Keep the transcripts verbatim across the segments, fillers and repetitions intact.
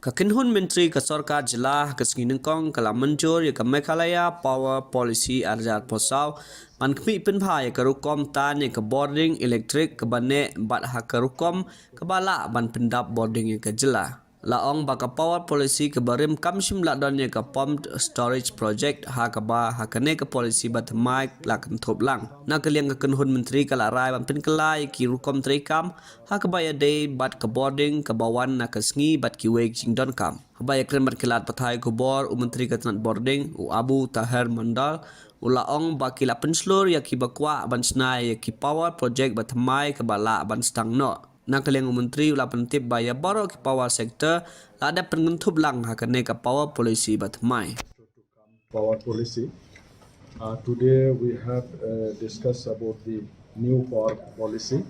Ka kynhun myntri ka sorkar jylla ha ka sngi nyngkong ka la mynjur ïa ka Meghalaya Power Policy ar hajar arphew saw ban khmih pynbha ïa ka rukom tan ïa ka bording elektrik kaba neh bad ha ka rukom kaba lah ban pyndap bording ïa ka jylla. La ong ba ka power policy kaba rim kam shym la don ïa ka pumped storage project ha kaba ha kane ka policy ba thymmai la kynthup lang. Na ka liang ka kynhun myntri ka la rai ban pynkylla ïa ki rukom treikam ha kaba ïadei bad ka bording kaba wan na ka sngi bad kiwei ki jingdonkam. Haba ïakren bad ki lad pathai khubor, u Myntri ka tnat bording, u Abu Taher Mondal, u la ong ba ki la pynshlur ïa kiba kwah ban shna ïa ki power project ba thymmai kaba lah ban sdang noh. Na ka liang u Myntri u la pyntip ba ïa baroh ki power sector la dep pynkynthup lang ha kane ka power policy ba thymmai. Power policy. Uh, today we have uh, discussed about the new power policy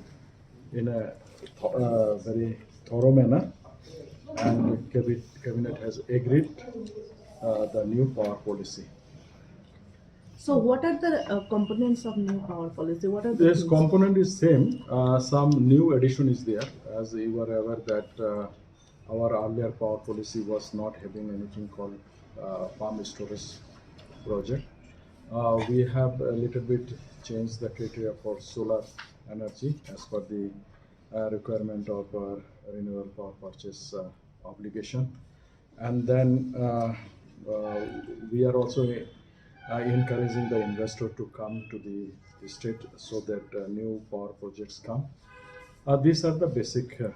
in a th- uh, very thorough manner, and the cabinet, cabinet has agreed uh, the new power policy. So, what are the uh, components of new power policy? What are the This things? Component is same. Uh, some new addition is there, as you were aware that uh, our earlier power policy was not having anything called uh, pump storage project. Uh, we have a little bit changed the criteria for solar energy as per the uh, requirement of uh, renewable power purchase uh, obligation. And then uh, uh, we are also uh, encouraging the investor to come to the state so that uh, new power projects come. Uh, these are the basic uh,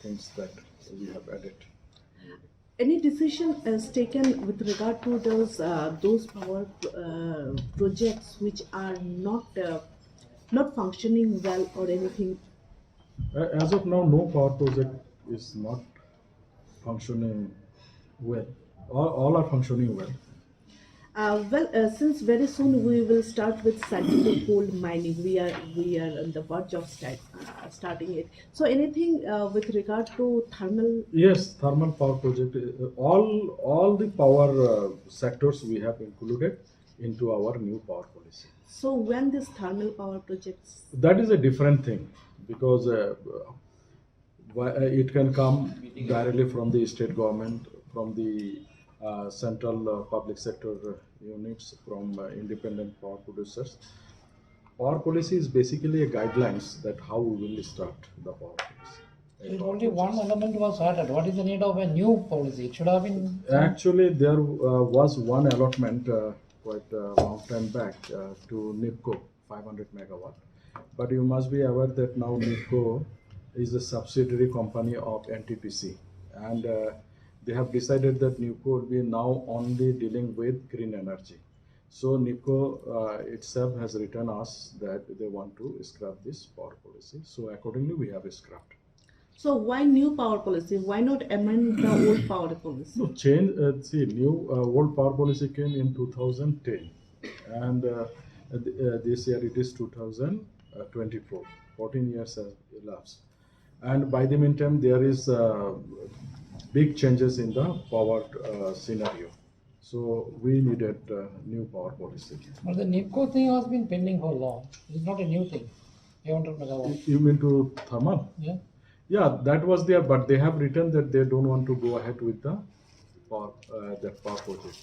things that we have added. Any decision is taken with regard to those uh, those power uh, projects which are not uh, not functioning well or anything? Uh, as of now, no power project is not functioning well. All, all are functioning well. Uh, well, uh, since very soon we will start with scientific coal mining, we are we are on the verge of start, uh, starting it. So, anything uh, with regard to thermal? Yes, thermal power project. Uh, all all the power uh, sectors we have included into our new power policy. So, when this thermal power projects? That is a different thing, because uh, why- uh, it can come directly from the state government, from the uh, central uh, public sector uh, units, from uh, independent power producers. Power policy is basically a guidelines that how we will start the power policy. If only one element was added, what is the need of a new policy? It should have been. Actually, there uh, was one allotment uh, quite a long time back uh, to NEEPCO, five hundred megawatt. But you must be aware that now NEEPCO is a subsidiary company of NTPC, and uh, they have decided that NEEPCO will be now only dealing with green energy. So NEEPCO uh, itself has written us that they want to scrap this power policy. So accordingly, we have scrapped. So why new power policy? Why not amend the old power policy? No, change. Uh, see, new uh, old power policy came in two thousand ten, and uh, th- uh, this year it is two thousand twenty-four. Fourteen years have elapsed, and by the meantime, there is uh, big changes in the power uh, scenario. So we needed uh, new power policy. But the NEEPCO thing has been pending for long. It's not a new thing. Eight hundred megawatt. You mean to thermal? Yeah. Yeah, that was there, but they have written that they don't want to go ahead with the power, uh, that power project.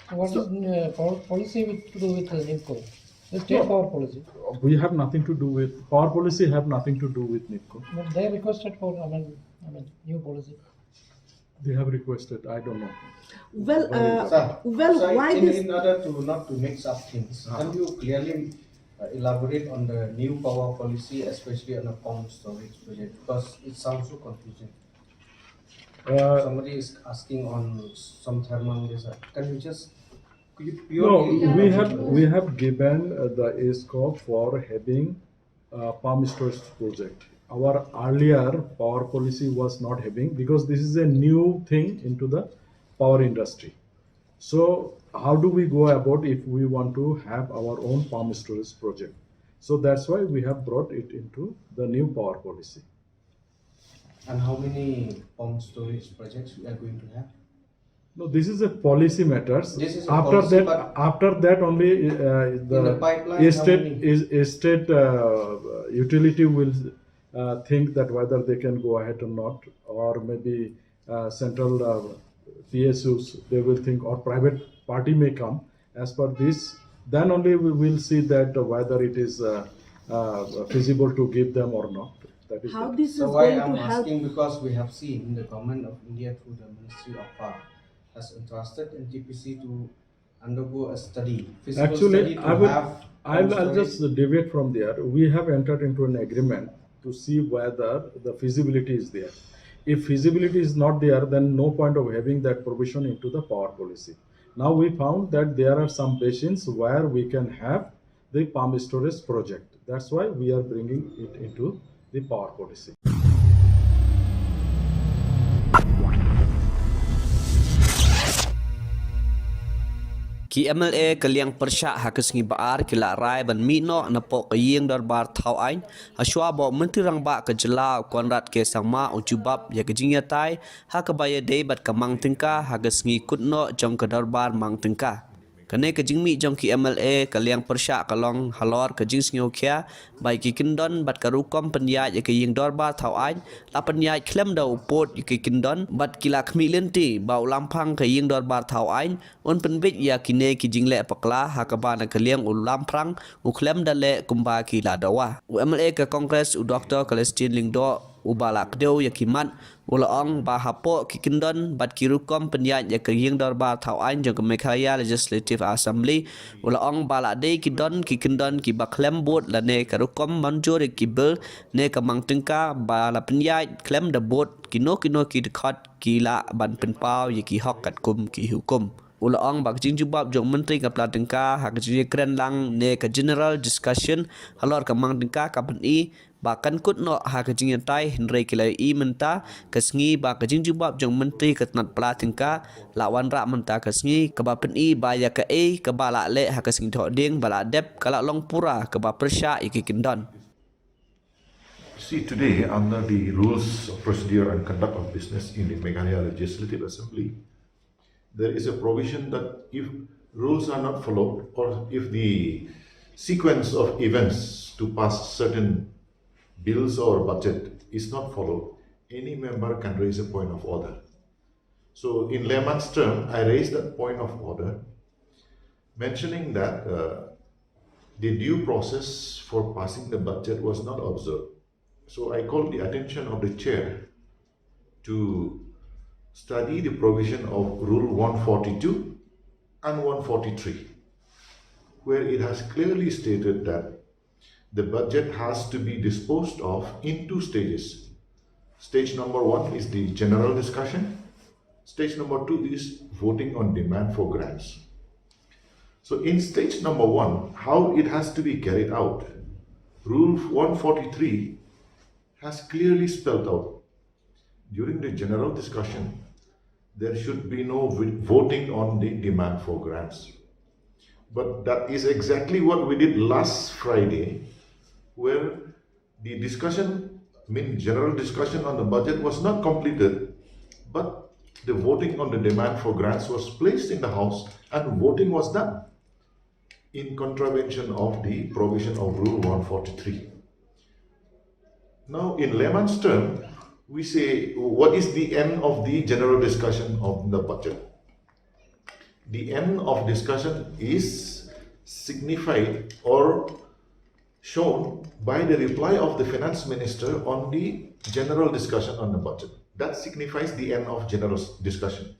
So what is uh, power policy with, to do with uh, NEEPCO? The state No. Power policy. We have nothing to do with power policy. Have nothing to do with NEEPCO. But they requested for amend, I mean, new policy. They have requested. I don't know. Well, Very uh, Sir, well, sir, why in, this? In order to not to mix up things, Ah. Can you clearly uh, elaborate on the new power policy, especially on the pump storage project, because it sounds so confusing. Uh, Somebody is asking on some thermal. This, uh, can you just could you no, purely we have elaborate? We have given uh, the scope for having uh, pump storage project. Our earlier power policy was not having, because this is a new thing into the power industry. So how do we go about if we want to have our own pump storage project? So that's why we have brought it into the new power policy. And how many pump storage projects we are going to have? No, this is a policy matters. This is a after policy, that, but after that only uh, the, in the pipeline, how state many? Is state uh, utility will uh, think that whether they can go ahead or not, or maybe uh, central uh, P S Us, they will think, or private party may come. As per this, then only we will see that uh, whether it is uh, uh, feasible to give them or not. That is How the- this So is why going I'm to help? asking, because we have seen the Government of India through the Ministry of Power has entrusted N T P C to undergo a study, physical Actually, study to I will- have I'll, some I'll study. Just deviate from there. We have entered into an agreement to see whether the feasibility is there. If feasibility is not there, then no point of having that provision into the power policy. Now we found that there are some basins where we can have the pump storage project. That's why we are bringing it into the power policy. Ki M L A ka liang pyrshah ha ka sngi ba ar ki la rai ban mih noh na poh ka ïing dorbar thaw aiñ, ha shuwa ba u Myntri Rangbah ka jylla u Conrad K Sangma u jubab ïa ka jingïatai ha kaba ïadei bad ka mang tyngka ha ka sngi kut noh jong ka dorbar mang tyngka. Kane ka jingmih jong ki M L A ka liang pyrshah ka long halor ka jingsngewkhia ba ïa ki kyndon bad ka rukom pynïaid ïa ka ïing dorbar thaw aiñ la pynïaid khlem da u pud ïa ki kyndon bad ki la khmih lynti ba u lamphang ka ïing dorbar thaw aiñ un pynbit ïa kine ki jingleh pakla ha kaba na ka liang u lamphang u khlem da leh kumba ki la dawa. U M L A ka Congress u Doctor Celestine Lyngdoh uba la kdew ïa ki mat u la ong ba hapoh ki kyndon bad ki rukom pynïaid ïa ka ïing dorbar thaw aiñ jong ka Meghalaya Legislative Assembly u la ong ba la dei ki don ki kyndon kiba khlem bud lane ka rukom mynjur ïa ki bill ne ka mang tyngka ba la pynïaid khlem da bud kino kino ki dkhot ki lah ban pynpaw ïa ki hok katkum ki hukum. U la ong ba ka jingjubab jong u Myntri ka pla tyngka ha ka jingïakren lang ne ka general discussion halor ka mang tyngka ka pyni ba kan kut noh ha ka jingïatai hynrei ki la ïohi mynta ka sngi ba ka jingjubab jong u Myntri ka tnat pla tyngka la wanrah mynta ka sngi kaba pyni ba ïa kaei kaba la leh ha ka sngi Thohdieng ba la dep ka la long pura kaba pyrshah ïa ki kyndon. See, today, under the Rules of Procedure and Conduct of Business in the Meghalaya Legislative Assembly, there is a provision that if rules are not followed or if the sequence of events to pass certain bills or budget is not followed, any member can raise a point of order. So, in layman's term, I raised that point of order, mentioning that uh, the due process for passing the budget was not observed. So, I called the attention of the chair to study the provision of Rule one forty-two and one forty-three, where it has clearly stated that the budget has to be disposed of in two stages. Stage number one is the general discussion. Stage number two is voting on demand for grants. So, in stage number one, how it has to be carried out, Rule one forty-three has clearly spelled out during the general discussion, there should be no v- voting on the demand for grants. But that is exactly what we did last Friday, where the discussion, I mean, general discussion on the budget was not completed, but the voting on the demand for grants was placed in the House and voting was done in contravention of the provision of Rule one forty-three. Now, in layman's term, we say, what is the end of the general discussion of the budget? The end of discussion is signified or shown by the reply of the finance minister on the general discussion on the budget. That signifies the end of general s- discussion.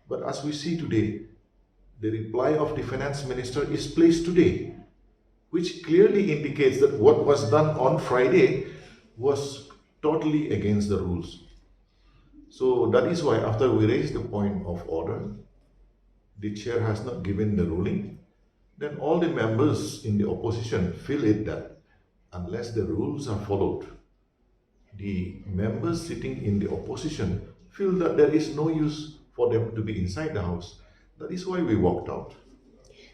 But as we see today, the reply of the finance minister is placed today, which clearly indicates that what was done on Friday was totally against the rules. So that is why, after we raised the point of order, the chair has not given the ruling. Then all the members in the opposition feel it that unless the rules are followed, the members sitting in the opposition feel that there is no use for them to be inside the house. That is why we walked out.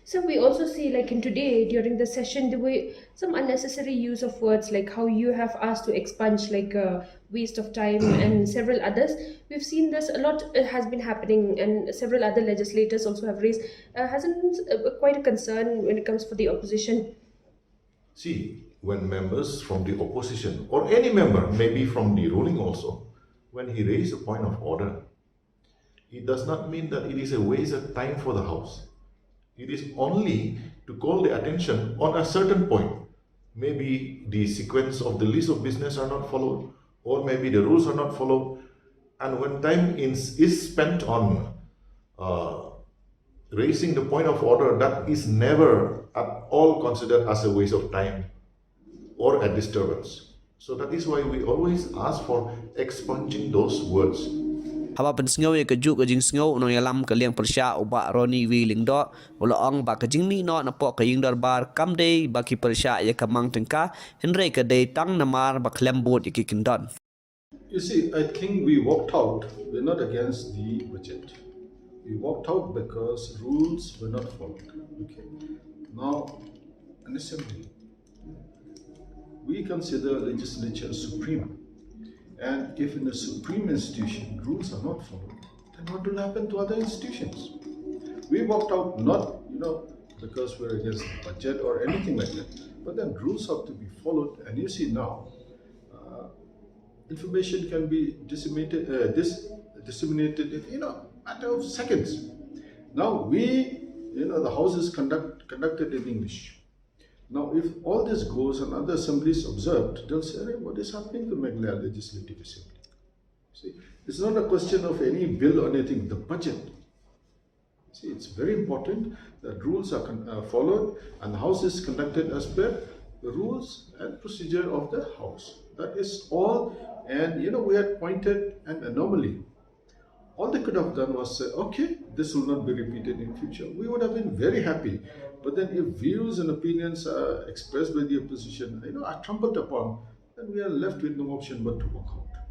So we also see, like, in today during the session, there were some unnecessary use of words, like how you have asked to expunge, like, uh, waste of time and several others. We've seen this a lot, uh, has been happening, and several other legislators also have raised. Uh, hasn't uh, quite a concern when it comes for the opposition? See, when members from the opposition or any member, maybe from the ruling also, When he raised a point of order, it does not mean that it is a waste of time for the House. It is only to call the attention on a certain point. Maybe the sequence of the list of business are not followed, or maybe the rules are not followed. And when time is, is spent on uh, raising the point of order, that is never at all considered as a waste of time or a disturbance. So that is why we always ask for expunging those words. Haba pynsngew ïa kajuh ka jingsngew u nongïalam ka liang pyrshah u Bah Ronnie V Lyngdoh u la ong ba ka jingmih noh napoh ka ïing dorbar kam dei ba ki pyrshah ïa ka mang tyngka, hynrei ka dei tang namar ba khlem bud ïa ki kyndon. You see, I think we walked out, we're not against the budget. We walked out because rules were not followed. Okay. Now, an assembly, we consider legislature supreme. And if in a supreme institution rules are not followed, then what will happen to other institutions? We walked out not, you know, because we're against the budget or anything like that, but then rules have to be followed. And you see now, uh, information can be disseminated, uh, dis- disseminated in, you know, matter of seconds. Now we, you know, the House is conduct, conducted in English. Now, if all this goes and other assemblies observed, they'll say, "Hey, what is happening to Meghalaya Legislative Assembly?" See, it's not a question of any bill or anything, the budget. See, it's very important that rules are con- uh, followed and the House is conducted as per the rules and procedure of the House. That is all. And, you know, we had pointed an anomaly. All they could have done was say, "Okay, this will not be repeated in future." We would have been very happy. But then if views and opinions are expressed by the opposition, you know, are trampled upon, then we are left with no option but to walk out.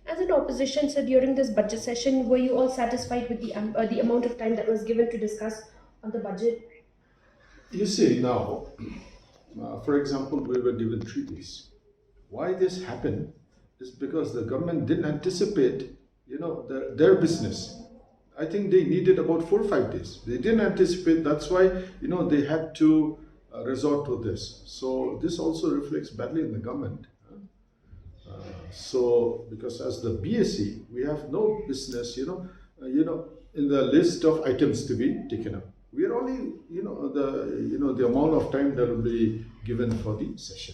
As an opposition, sir, during this budget session, were you all satisfied with the, um, uh, the amount of time that was given to discuss on the budget? You see now, uh, for example, we were given three days. Why this happened is because the government didn't anticipate, you know, the, their business. I think they needed about four or five days. They didn't anticipate. That's why, you know, they had to uh, resort to this. So this also reflects badly in the government. Uh, so, because as the B S E, we have no business, you know, uh, you know, in the list of items to be taken up. We are only, you know, the, you know, the amount of time that will be given for the session.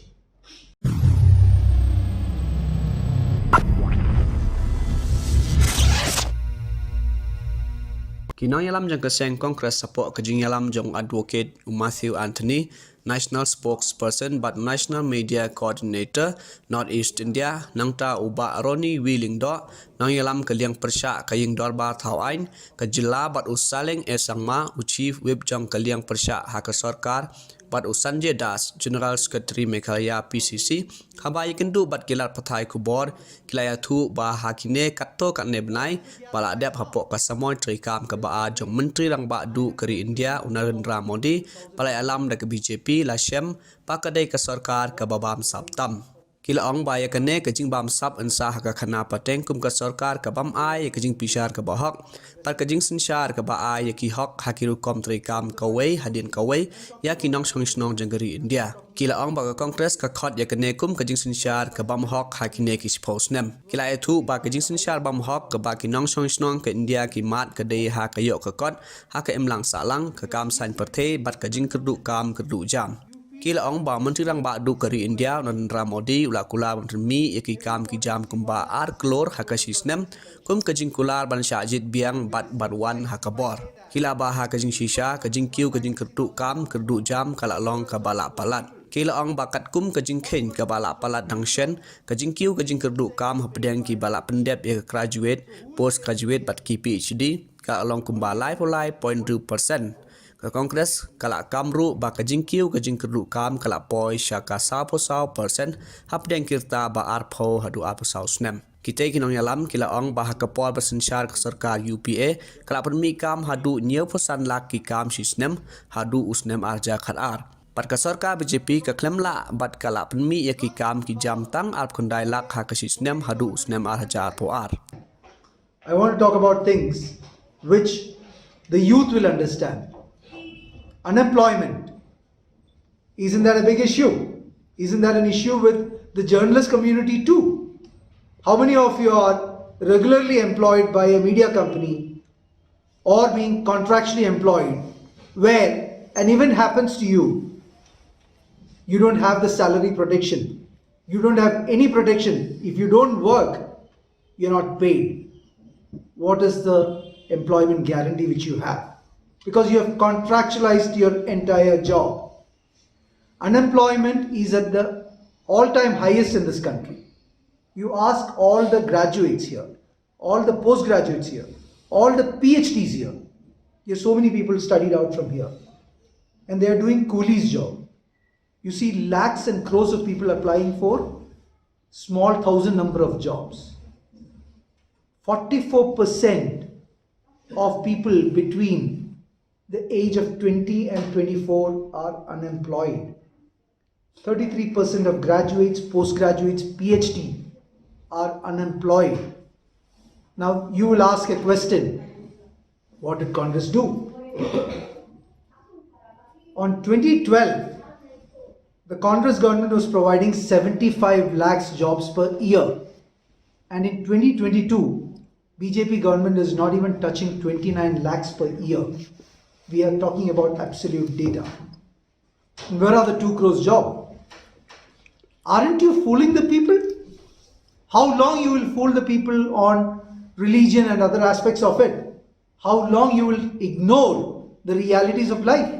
Ki nongïalam jong ka seng Congress hapoh ka jingïalam jong Advocate u Matthew Anthony, National Spokesperson bad National Media Coordinator North East India, nangta u Bah Ronnie V Lyngdoh, nongïalam ka liang pyrshah ka ïing dorbar thaw aiñ ka jylla, bad u Saleng A Sangma, u Chief Whip jong ka liang pyrshah ha ka sorkar, bad u Sanjay Das, General Secretary Meghalaya P C C, haba ïakynduh bad ki lad pathai khubor, ki la ïathuh ba ha kine katto katne bnai ba la dep hapoh ka samoi treikam kaba ar jong Myntri Rangbah Duh ka ri India u Narendra Modi ba la ïalam da ka B J P la shem ba ka dei ka sorkar kaba bamsap tam. Ki la ong ba ïa kane ka jingbamsap yn sah ha ka khana pateng kum ka sorkar ka bym ai ïa ka jingbishar kaba hok bad ka jingsynshar kaba ai ïa ki hok ha ki rukom treikam kawei hadien kawei ïa ki nongshong shnong jong ka ri India. Ki la ong ba ka Congress ka khot ïa kane kum ka jingsynshar ka bym hok ha kine ki shiphew snem. Ki la ïathuh ba ka jingsynshar bym hok kaba ki nongshong shnong ka India ki mad ka dei ha ka ïoh ka kot ha ka imlang sahlang, ka kam saiñ pyrthei bad ka jingkyrduh kam kyrduh jam. Ki la ong ba Myntri Rangbah Duh ka ri India u Narendra Modi u la kular ban pynmih ïa ki kam ki jam kumba ar klur ha ka shi snem kum ka jingkular ban shah jied biang bad ban wan ha ka bor. Ki la ba ha ka jingshisha ka jingkiew ka jingkyrduh kam kyrduh jam ka la long kaba la palat. Ki la ong ba katkum ka jingkheiñ kaba la palat dang shen, ka jingkiew ka jingkyrduh kam hapdeng kiba la pyndep ïa ka graduate, post graduate bad ki P H D ka la long kumba laiphew lai point hynriew percent. Ka Congress ka la kam ruh ba ka jingkiew ka jingkyrduh kam ka la poi sha ka sawphew saw percent hapdeng ki rta ba arphew haduh arphew saw snem. Kitei ki nongïalam ki la ong ba ha ka por ba synshar ka sorkar U P A ka la pynmih kam haduh hynñiewphew san lak ki kam shi snem haduh u snem ar hajar khatar. Bad ka sorkar B J P ka khlem lah bad ka la pynmih ïa ki kam ki jam tang arphew khyndai lak ha ka shi snem haduh u snem ar hajar arphew ar. I want to talk about things which the youth will understand. Unemployment. Isn't that a big issue? Isn't that an issue with the journalist community too? How many of you are regularly employed by a media company or being contractually employed, where an event happens to you, you don't have the salary protection, you don't have any protection. If you don't work, you're not paid. What is the employment guarantee which you have? Because you have contractualized your entire job. Unemployment is at the all time highest in this country. You ask all the graduates here, all the postgraduates here, all the PhDs here. There's so many people studied out from here, and they are doing coolies' job. You see lakhs and crores of people applying for small thousand number of jobs. Forty-four percent of people between the age of twenty and twenty-four are unemployed. Thirty-three percent of graduates, postgraduates, PhD are unemployed. Now, you will ask a question, what did Congress do? On twenty twelve, the Congress government was providing seventy-five lakhs jobs per year. And in twenty twenty-two, BJP government is not even touching twenty-nine lakhs per year. We are talking about absolute data. Where are the two crores job? Aren't you fooling the people? How long you will fool the people on religion and other aspects of it? How long you will ignore the realities of life?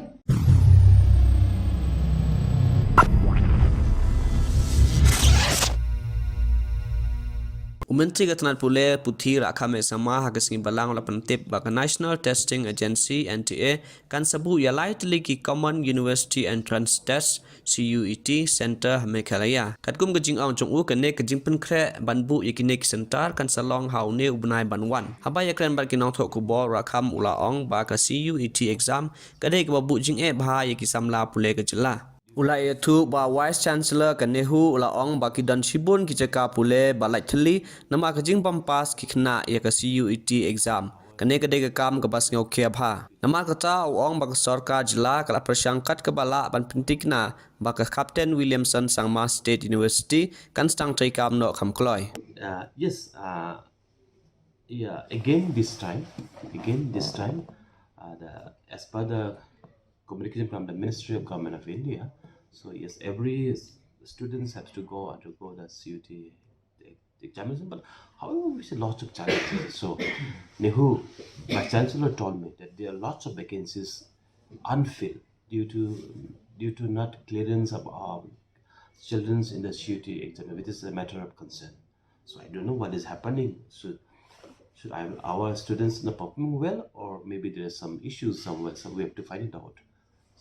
U Myntri ka tnat pule Pu Rakkam Sangma ha ka sngi Balang u la pyntip ba ka National Testing Agency, N T A, kan sa buh ïa lai tylli ki Common University Entrance Test, C U E T, Center ha Meghalaya. Katkum ka jingong jong u, kane ka jingpynkhreh ban buh ïa kine ki center kan sa long ha une u bnai ban wan. Haba ïakren bad ki nongthoh khubor, Rakkam u la ong ba ka C U E T exam ka dei kaba buh jingeh bha ïa ki samla pule ka jylla. U la ïathuh ba Vice Chancellor ka NEHU u la ong ba ki don shibun ki jaka pule ba lait thylli namar ka jingbym pass ki khynnah ïa ka C U E T exam. Kane ka dei ka kam kaba sngewkhia bha. Namar kata u ong ba ka sorkar jylla ka la pyrshang kat kaba lah ban pynthikna ba ka Captain Williamson Sangma State University kan sdang treikam noh kham kloi. Uh, yes, uh, yeah, again this time, again this time, uh, the, as per the communication from the Ministry of Government of India, so yes, every s- students have to go undergo the C U T examination, but however, we see lots of challenges. So, NEHU, my chancellor told me that there are lots of vacancies unfilled due to due to not clearance of our children's in the C U T exam, which is a matter of concern. So I don't know what is happening. Should should I, our students not performing well, or maybe there are some issues somewhere? So we have to find it out.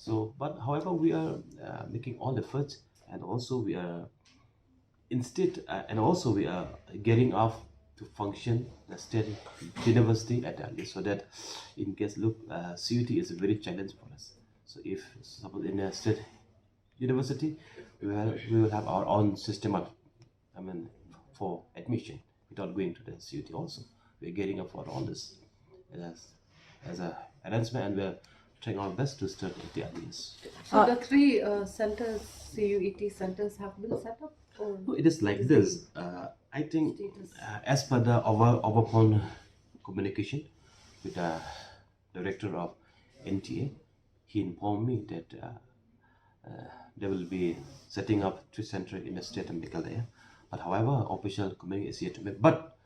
So, but however, we are uh, making all efforts, and also we are instead, uh, and also we are gearing up to function the state university at early, so that in case, look, uh, C U T is a very challenge for us. So if suppose in a state university, we will, we will have our own system of, I mean, for admission without going to the C U T also. We are gearing up for all this as, as a arrangement, and we are trying our best to start at the earliest. So the three uh, centers, C U E T centers, have been set up? Or No, it is like this. Uh, I think status? Uh, as per the over overphone communication with the director of N T A, he informed me that uh, uh, they will be setting up three centers in the state of Meghalaya. But however, official communication is yet to make. But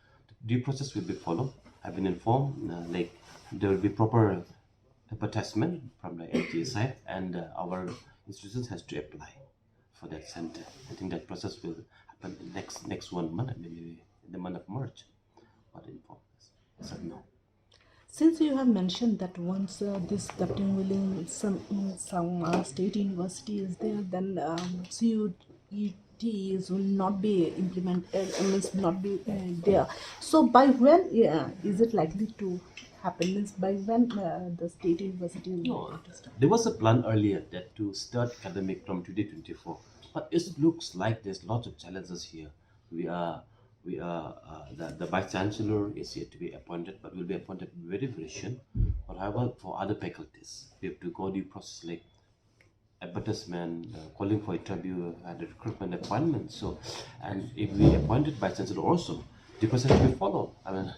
due process will be followed. I've been informed, uh, like, there will be proper advertisement from the N T A side, and uh, our institutions has to apply for that center. I think that process will happen in next next one month, maybe in the month of March. But inform us. I said no. Since you have mentioned that once uh, this Captain William Sam- Sangma State University is there, then um, C U E Ts will not be implemented, uh, means not be uh, there. So by when uh, is it likely to happen? Means by when uh, the state university will No, be able to start? There was a plan earlier that to start academic from twenty twenty-four, but it looks like there's lots of challenges here. We are, we are, uh, the, the vice chancellor is yet to be appointed, but will be appointed very, very soon. But however, for other faculties, we have to go the process like advertisement, uh, calling for interview, and recruitment appointment. So, and if we appointed vice chancellor also, Department should follow. I mean,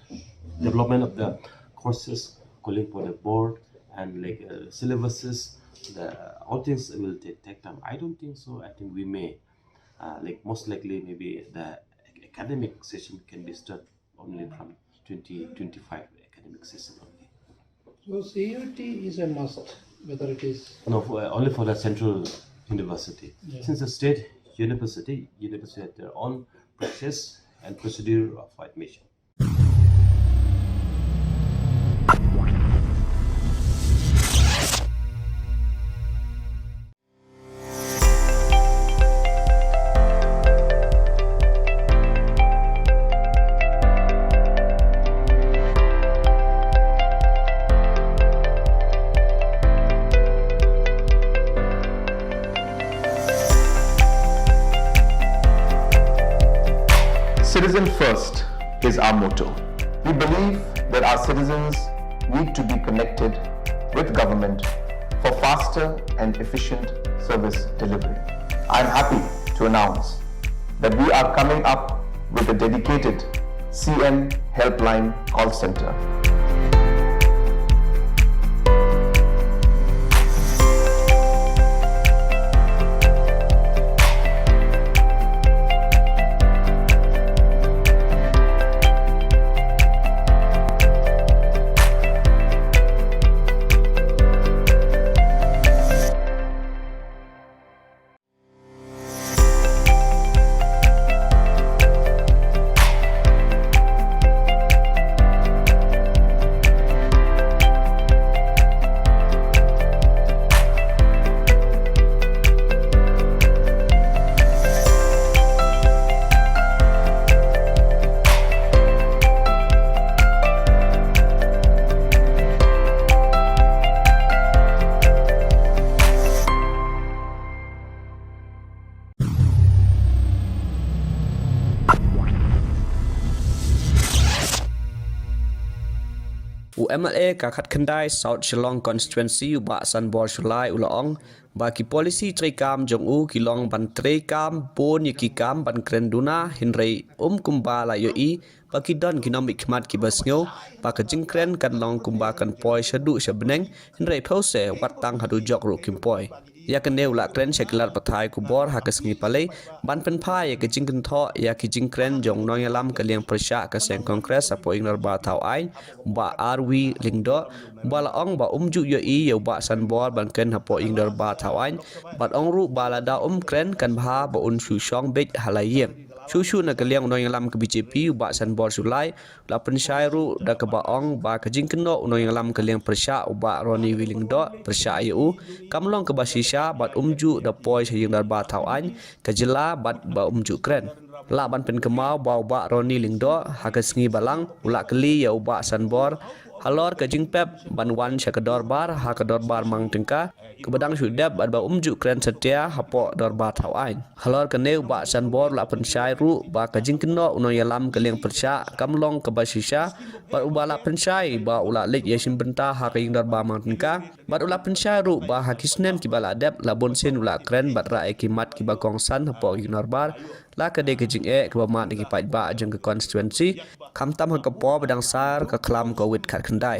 development of the courses, calling for the board, and like uh, syllabuses, the all things will take, take time. I don't think so. I think we may, uh, like most likely, maybe the academic session can be start only from twenty twenty-five academic session only. So C U E T is a must, whether it is No, for, uh, only for the central university. Yeah. Since the state university, university have their own process and procedure of admission. Citizen first is our motto. We believe that our citizens need to be connected with government for faster and efficient service delivery. I am happy to announce that we are coming up with a dedicated C M helpline call center. U M L A ka khatkhyndai South Shillong Constituency u Bah Sanbor Shullai u la ong ba ki policy treikam jong u ki long ban treikam bun ïa ki kam ban kren duna, hynrei um kumba la ïohi ba ki don ki nongmihkhmat kiba sngew ba ka jingkren kan long kumba kan poi shaduh sha bneng, hynrei phewse wat tang haduh jok ruh kim poi. Ïa kane u la kren sha ki lad pathai khubor ha ka sngi Palei ban pynphai ïa ka jingkynthoh ïa ki jingkren jong u nongïalam ka liang pyrshah ka seng Congress hapoh ïing dorbar thaw aiñ, Bah R V Lyngdoh, ba la ong ba um ju ïohi ïa u Bah Sanbor ban kren hapoh ïing dorbar thaw aiñ, bad ong ruh ba lada um kren kan bha ba un shu shong beit ha la ïing. Shuh shuh na ka liang u nongïalam ka B J P u Bah Sanbor Shullai u la pynshai ruh da kaba ong ba ka jingkynnoh u nongïalam ka liang pyrshah u Bah Ronnie V Lyngdoh pyrshah ïa u kam long kaba shisha bad um ju da poi sha ïing dorbar thaw aiñ ka jylla bad ba um ju kren. Lah ban pynkynmaw ba u Bah Ronnie Lyngdoh ha ka sngi Balang u la kylli ïa u Bah Sanbor halor ka jingpep ban wan sha ka dorbar ha ka dorbar mang tyngka kaba dang shu dep bad ba um ju kren satia hapoh dorbar thaw aiñ. Halor kane u Bah Sanbor u la pynshai ruh ba ka jingkynnoh u nongïalam ka liang pyrshah kam long kaba shisha bad uba la pynshai ba u la leit ïashim bynta ha ka ïing dorbar mang tyngka. Bad u la pynshai ruh ba ha ki snem kiba la dep la bun sien u la kren bad rah ïa ki mat kiba kongsan hapoh ïing dorbar, la ka dei ka jingeh kaba mad ïa ki paidbah jong ka constituency, khamtam ha ka por ba dang sah ka khlam Covid khatkhyndai.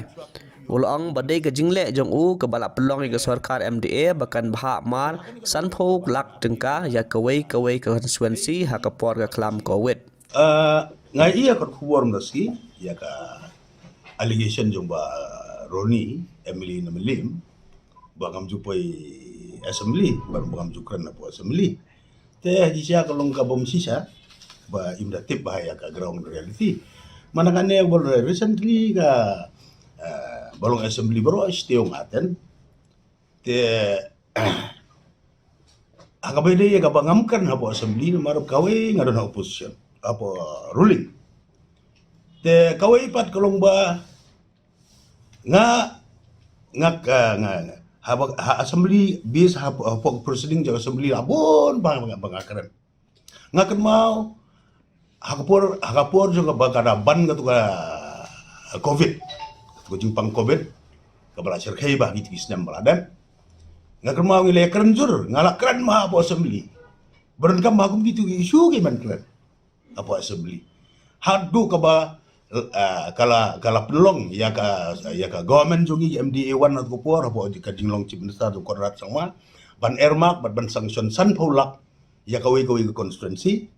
U la ong ba dei ka jingleh jong u kaba la pynlong ïa ka sorkar M D A ba kan bhah mar sanphew lak tyngka ïa kawei kawei ka constituency ha ka por ka khlam Covid. Ah, nga ïa ka khubor mynta sngi ïa ka allegation jong Bah Ronnie, M L A na Mylliem, ba ngam ju poi assembly, ba ngam ju kren hapoh assembly. Te ha shisha ka long ka bym shisha ba im da tip ba ïa ka ground reality. Mana kane ba recently ka, ah, ba long assembly baroh state nga attend. Te ha kaba ïadei ïa kaba ngam kren hapoh assembly namar kawei nga don ha opposition, hapoh ruling. Te kawei pat ka long ba nga, nga, nga, nga, haba, ha assembly base, ha, hapoh proceeding jong assembly la bun ba, ba, ba nga kren. Nga kynmaw ha ka por, ha ka por jong kaba ka da ban katu ka Covid, katu ka jingpang Covid kaba la shyrkhei ba ha kito ki snem ba la dep. Nga kynmaw ngi la kren jur, nga la kren ma hapoh assembly. Ba donkam ha kum kito ki issue ki ban kren hapoh assembly. haduh kaba, eh, ka la, ka la pynlong ïa ka, ïa ka government jong ngi, M D A one, haduh ka por hapoh ka jinglong Chief Minister jong Conrad Sangma ban earmark bad ban sanction sanphew lak ïa kawei kawei ka constituency,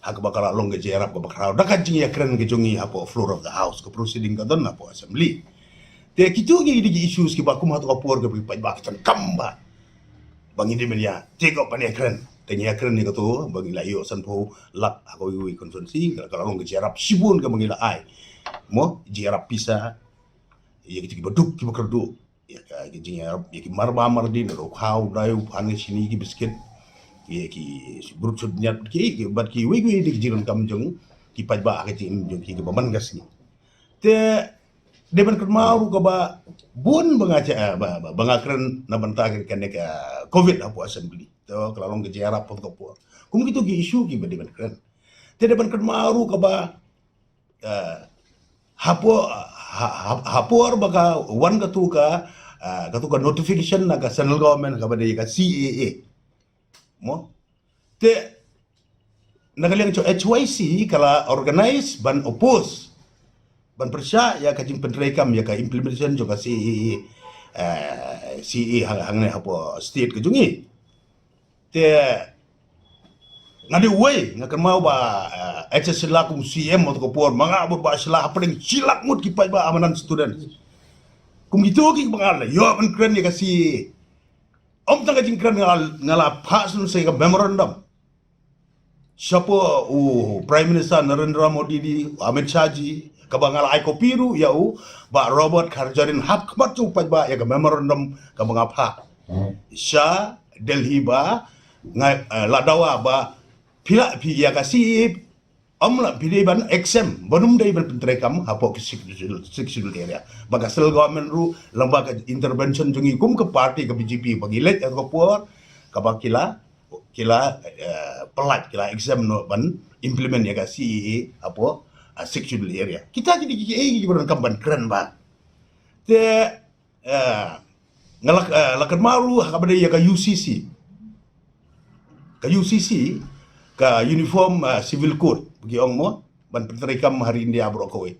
ha kaba ka la long ka jingïarap kaba khraw da ka jingïakren ka jong ngi hapoh floor of the house, ka proceeding ka don hapoh assembly. Te kito ki dei ki issues kiba kum hato ka por kaba ki paidbah ki donkam ba, ba ngin ïa mynta te ka pan ïakren, te ngi ïakren ïa kato ba ngi la ïoh sanphew lak ha kawei kawei constituency, ka la long ka jingïarap shibun kaba ngi la ai, mo, jingïarap pisa ïa kito kiba duk kiba kyrduh, ïa ka, ïa ki jingïarap, ïa ki marba mardin, u khaw, u dai, u phan, ki shini, ki biskit, ïa ki brut sut nyat, ki, ki, bad kiwei kiwei de ki jingdonkam jong ki paidbah ha ka jingim jong ki kiba man ka sngi. Te dei ban kynmaw ruh kaba bun ba nga cha, eh, ba, ba, ba nga kren na bynta ka, kane ka covid hapoh assembly. To ka la long ka jingïarap hapoh ka por. Kum kito ki issue kiba dei ban kren. Te dei ban kynmaw ruh kaba, eh, hapoh, ha, ha, hapoh ba ka wan kato ka, eh, kato ka notification na ka central government kaba dei ka C A A. Mo? Te na ka liang jong H Y C ka la organize ban oppose, ban pyrshah ïa ka jingpyntreikam ïa ka implementation jong ka C A A, eh, C A A hang, hangne hapoh state ka jong ngi. Te nga dei uwei, nga kynmaw ba, eh, H S Shylla kum C M hato ka por, ma nga bud ba Shylla hapdeng shi lak ngut ki paidbah Amarnath student. Kum kito kiba nga la ïoh ban kren ïa ka C A A. Ym tang ka jingkren, nga, nga la phah sngewsih ka memorandum shapoh u Prime Minister Narendra Modi, di Amit Shah ji, kaba nga la ai copy ruh ïa u Bah Robert Kharjarin hap khmat jong u paidbah ïa ka memorandum kaba nga phah sha Delhi ba nga, eh, la dawa ba phi la, phi ïa ka C A A, ym lah phi dei ban exempt, ban ym dei ban pyntreikam hapoh ka Sixth Schedule, Sixth Schedule area. Ba ka central government ruh lyngba ka intervention jong ngi kum ka party ka B J P ba ngi leit ha ka por kaba ki la, ki la, eh, pyllait, ki la exempt noh ban implement ïa ka C A A hapoh, ah, Sixth Schedule area. Kita ki dei kiei kiba donkam ban kren ba. Te eh, nga la, eh, la kynmaw ruh ha kaba dei ïa ka U C C. Ka U C C, ka Uniform, eh, Civil Code ba ki ong mo, ban pyntreikam ha ri India baroh kawei.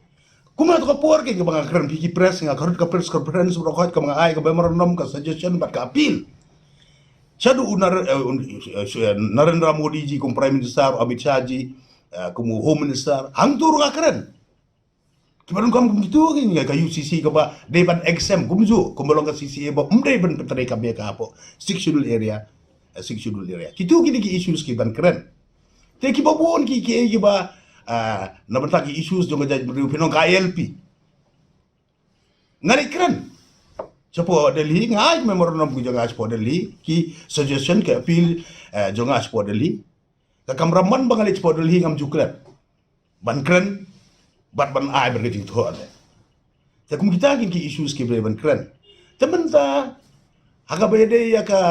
Kum hato ka por kaba nga kren, phi ki press, nga kren ka press conference baroh kawei, kaba nga ai ka memorandum, ka suggestion bad ka appeal shaduh u Nar-, eh, un-, eh, Narendra Modi ji kum Prime Minister, Amit Shah ji, eh, kum u Home Minister, hangto ruh nga kren. Kiba donkam kum kito ki, ka U C C kaba dei ban exempt kumjuh, kumba long ka C C A ba ym dei ban pyntreikam ïa ka hapoh Sixth Schedule area, eh, Sixth Schedule area. Kito ki dei ki issues kiban kren. Te kiba bun ki, ki, kiba, ah, na bynta ki issues jong ka jaitbynriew, phi ong ka I L P. Nga leit kren shapoh Delhi, nga ai memorandum ka jong nga shapoh Delhi, ki suggestion, ki appeal, eh, jong nga shapoh Delhi. Ka kamram man ba nga leit shapoh Delhi ngam ju klet ban kren bad ban ai bad ka jingthoh leh. Te kum kita ki, ki issues kiba dei ban kren. Te mynta ha kaba ïadei ïa ka,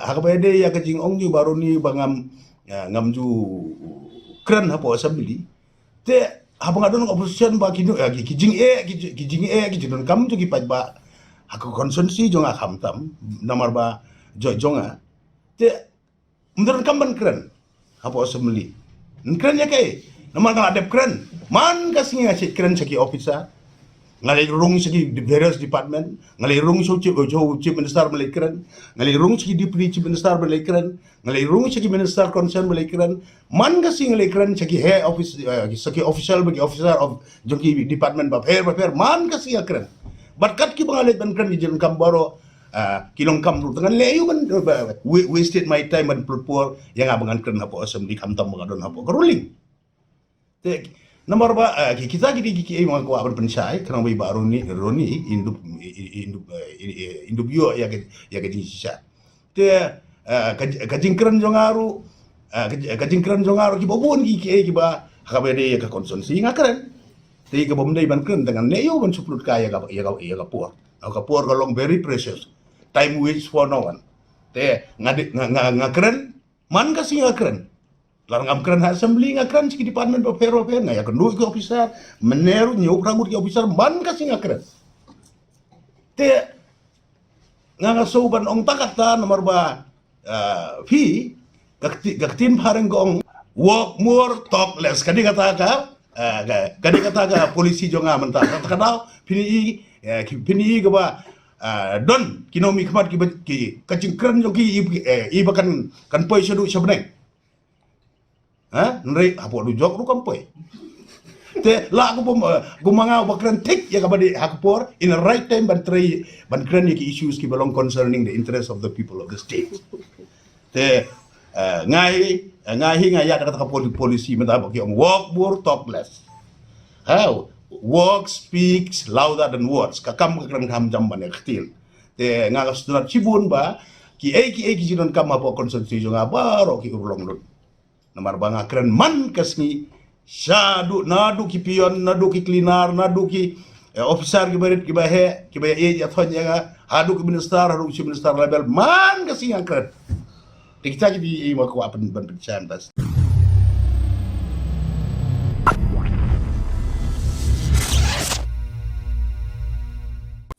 ha kaba ïadei ïa ka jingong jong Bah Ronnie ba ngam, eh, ngam ju kren hapoh assembly. Te haba nga don opposition ba ki, eh, ki, ki jingeh, ki, ki jingeh, ki jingdonkam jong ki paidbah ha ka constituency jong nga khamtam, namar ba jong, jong nga. Te ym donkam ban kren hapoh assembly. Yn kren ïa kaei? Namar nga la dep kren. Man ka sngi nga shait kren sha ki officer. Nga leit rung sha ki various department. Nga leit rung sha u chief, sha u chief minister ban leit kren. Nga leit rung sha ki deputy chief minister ban leit kren. Nga leit rung sha ki minister concern ban leit kren. Man ka sngi nga leit kren sha ki heh office, eh, sha ki official, ba ki officer of, jong ki department bapher bapher. Man ka sngi nga kren. Bad kat kiba nga leit ban kren ki jingdonkam baroh, ah, ki long kam ruh. Te ngan leh aïu ban, ba, wa-, wasted my time ban pynlut por ïa nga ba ngan kren hapoh assembly khamtam ba nga don hapoh ka ruling. Te namar ba, ah, ki, kita ki dei ki, kiei ba nga kwah ban pynshai, khnang ba i Bah Ronnie, Ronnie in dup, in, in dup, eh, in, in dup ïoh ïa ka, ïa ka jingshisha. Te, eh, ka, ka jingkren jong nga ruh, eh, ka, ka jingkren jong nga ruh kiba bun ki, kiei kiba ha kaba ïadei ïa ka constituency nga kren. Te kaba ym dei ban kren te ngan leh aïu ban shu pynlut kai ïa ka, ïa ka, ïa ka por. Ka por ka long very precious. Time waits for no one. Te nga dei, nga, nga, nga kren, man ka sngi nga kren. Lada ngam kren ha assembly, nga kren sha ki department bapher bapher, nga ïakynduh ki officer, mynne ruh hynñiew phra ngut ki officer, man ka sngi nga kren. Te nga, nga sngew ban ong ta kata namar ba, ah, phi, ka kti-, ka ktien phareng ka ong, walk more, talk less. Ka dei kata ka, Eh, ka, ka dei kata ka policy jong nga mynta. Kata ka daw, phin ïohi, eh, ki, phin ïohi kaba, eh, don, ki nongmihkhmat kiba, ki, ka jingkren jong ki, i, eh, i ba kan, kan poi shaduh shabneng. Ha? Hynrei, hapoh dujok ruh kan poi. Te, la kumba, eh, kumba nga ba kren thik, ïa kaba dei ha ka por, in the right time ban trei, ban kren ïa ki issues kiba long concerning the interest of the people of the state. Te, eh, nga hi, eh, nga hi nga ïa da kata ka poli-, policy mynta ba ki ong walk more, talk less. Ha, walk speaks louder than words. Ka kam ka kren kham jam ban ïa ka ktien. Te nga ka sngewtynnat shibun ba, ki ei, ki ei, ki jingdonkam hapoh constituency jong nga baroh ki urlong lut. Namar ba nga kren man ka sngi, shaduh, naduh ki peon, naduh ki cleaner, naduh ki, eh, officer kiba rit, kiba heh, kiba ïa ïeit ïa thoh ïa nga, haduh ki minister, haduh ki chief minister level, man ka sngi nga kren. Te kita ki dei ma kwah pyn, ban pynshai mynta.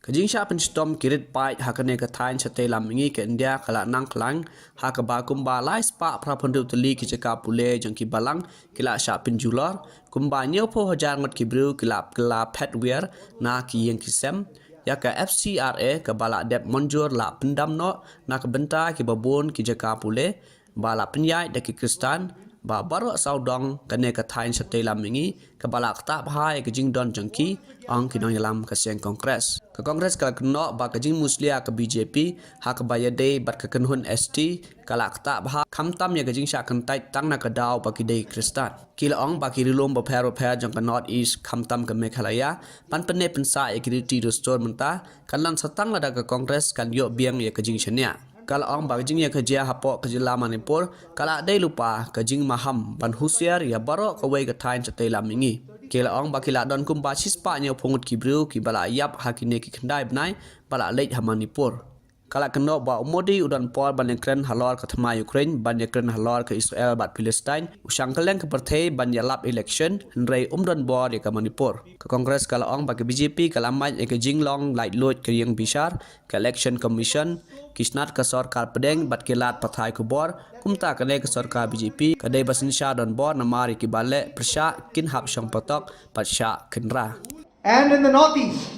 Ka jingshah pynshitom ki rit paid ha kane ka thaiñ shatei lam mihngi ka India ka la nang khlaiñ, ha kaba kumba lai spah phra phew hynriew tylli ki jaka pule jong ki balang ki la shah pynjulor, kumba hynñiewphew hajar ngut ki briew ki la, ki la phet wiar na ki ïing ki sem. Ïa ka F C R A kaba la dep mynjur la pyndam noh na ka bynta kiba bun ki jaka pule, ba la pynïaid da ki Khristan, ba baroh sawdong kane ka thaiñ shatei lam mihngi, kaba la ktah bha ïa ka jingdon jong ki, ong ki nongïalam ka seng Congress. Ka Congress ka la kynnoh ba ka jingmushlia ka B J P, ha kaba ïadei bad ka kynhun S T, ka la ktah bha, khamtam ïa ka jingshah kyntait tang na ka daw ba ki dei Khristan. Ki la ong ba ki ri lum bapher bapher jong ka North East, khamtam ka Meghalaya, ban pynneh pynsah ïa ki riti dustur mynta, kan long sa tang lada ka Congress kan ïoh biang ïa ka jingshaniah. Ka la ong ba ka jingïakajia hapoh ka jylla Manipur, ka la dei lypa ka jingmaham ban husiar ïa baroh kawei ka thaiñ shatei lam mihngi. Ki la ong ba ki la don kumba shispah hynñiewphew ngut ki briew kiba la ïap ha kine ki khyndai bnai ba la leit ha Manipur. Ka la kynnoh ba u Modi u don por ban ïakren halor ka thma Ukraine, ban ïakren halor ka Israel bad Palestine, u shang kylleng ka pyrthei ban ïalap election, hynrei um don bor ïa ka Manipur. Ka Congress ka la ong ba ka B J P ka la mad ïa ka jinglong laitluid ka ïing bishar, ka Election Commission, ki snat ka sorkar pdeng bad ki lad pathai khubor, kumta kane ka sorkar B J P ka dei ba synshar donbor namar ïa kiba leh pyrshah kin hap shong patok bad shah kynra. And in the Northeast,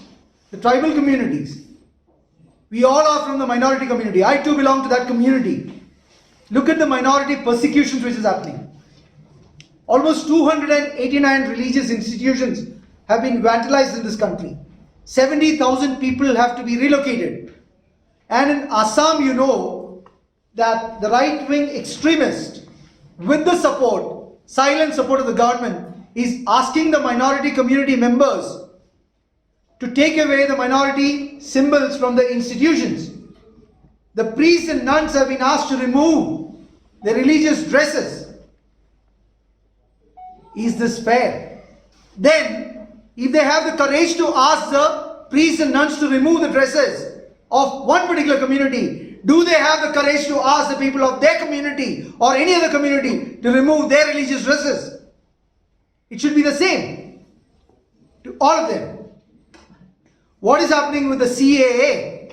the tribal communities, we all are from the minority community. I too belong to that community. Look at the minority persecutions which is happening. Almost two hundred eighty-nine religious institutions have been vandalized in this country. Seventy thousand people have to be relocated. And in Assam, you know that the right-wing extremist, with the support, silent support of the government, is asking the minority community members to take away the minority symbols from the institutions. The priests and nuns have been asked to remove their religious dresses. Is this fair? Then, if they have the courage to ask the priests and nuns to remove the dresses of one particular community, do they have the courage to ask the people of their community or any other community to remove their religious dresses? It should be the same to all of them. What is happening with the C A A?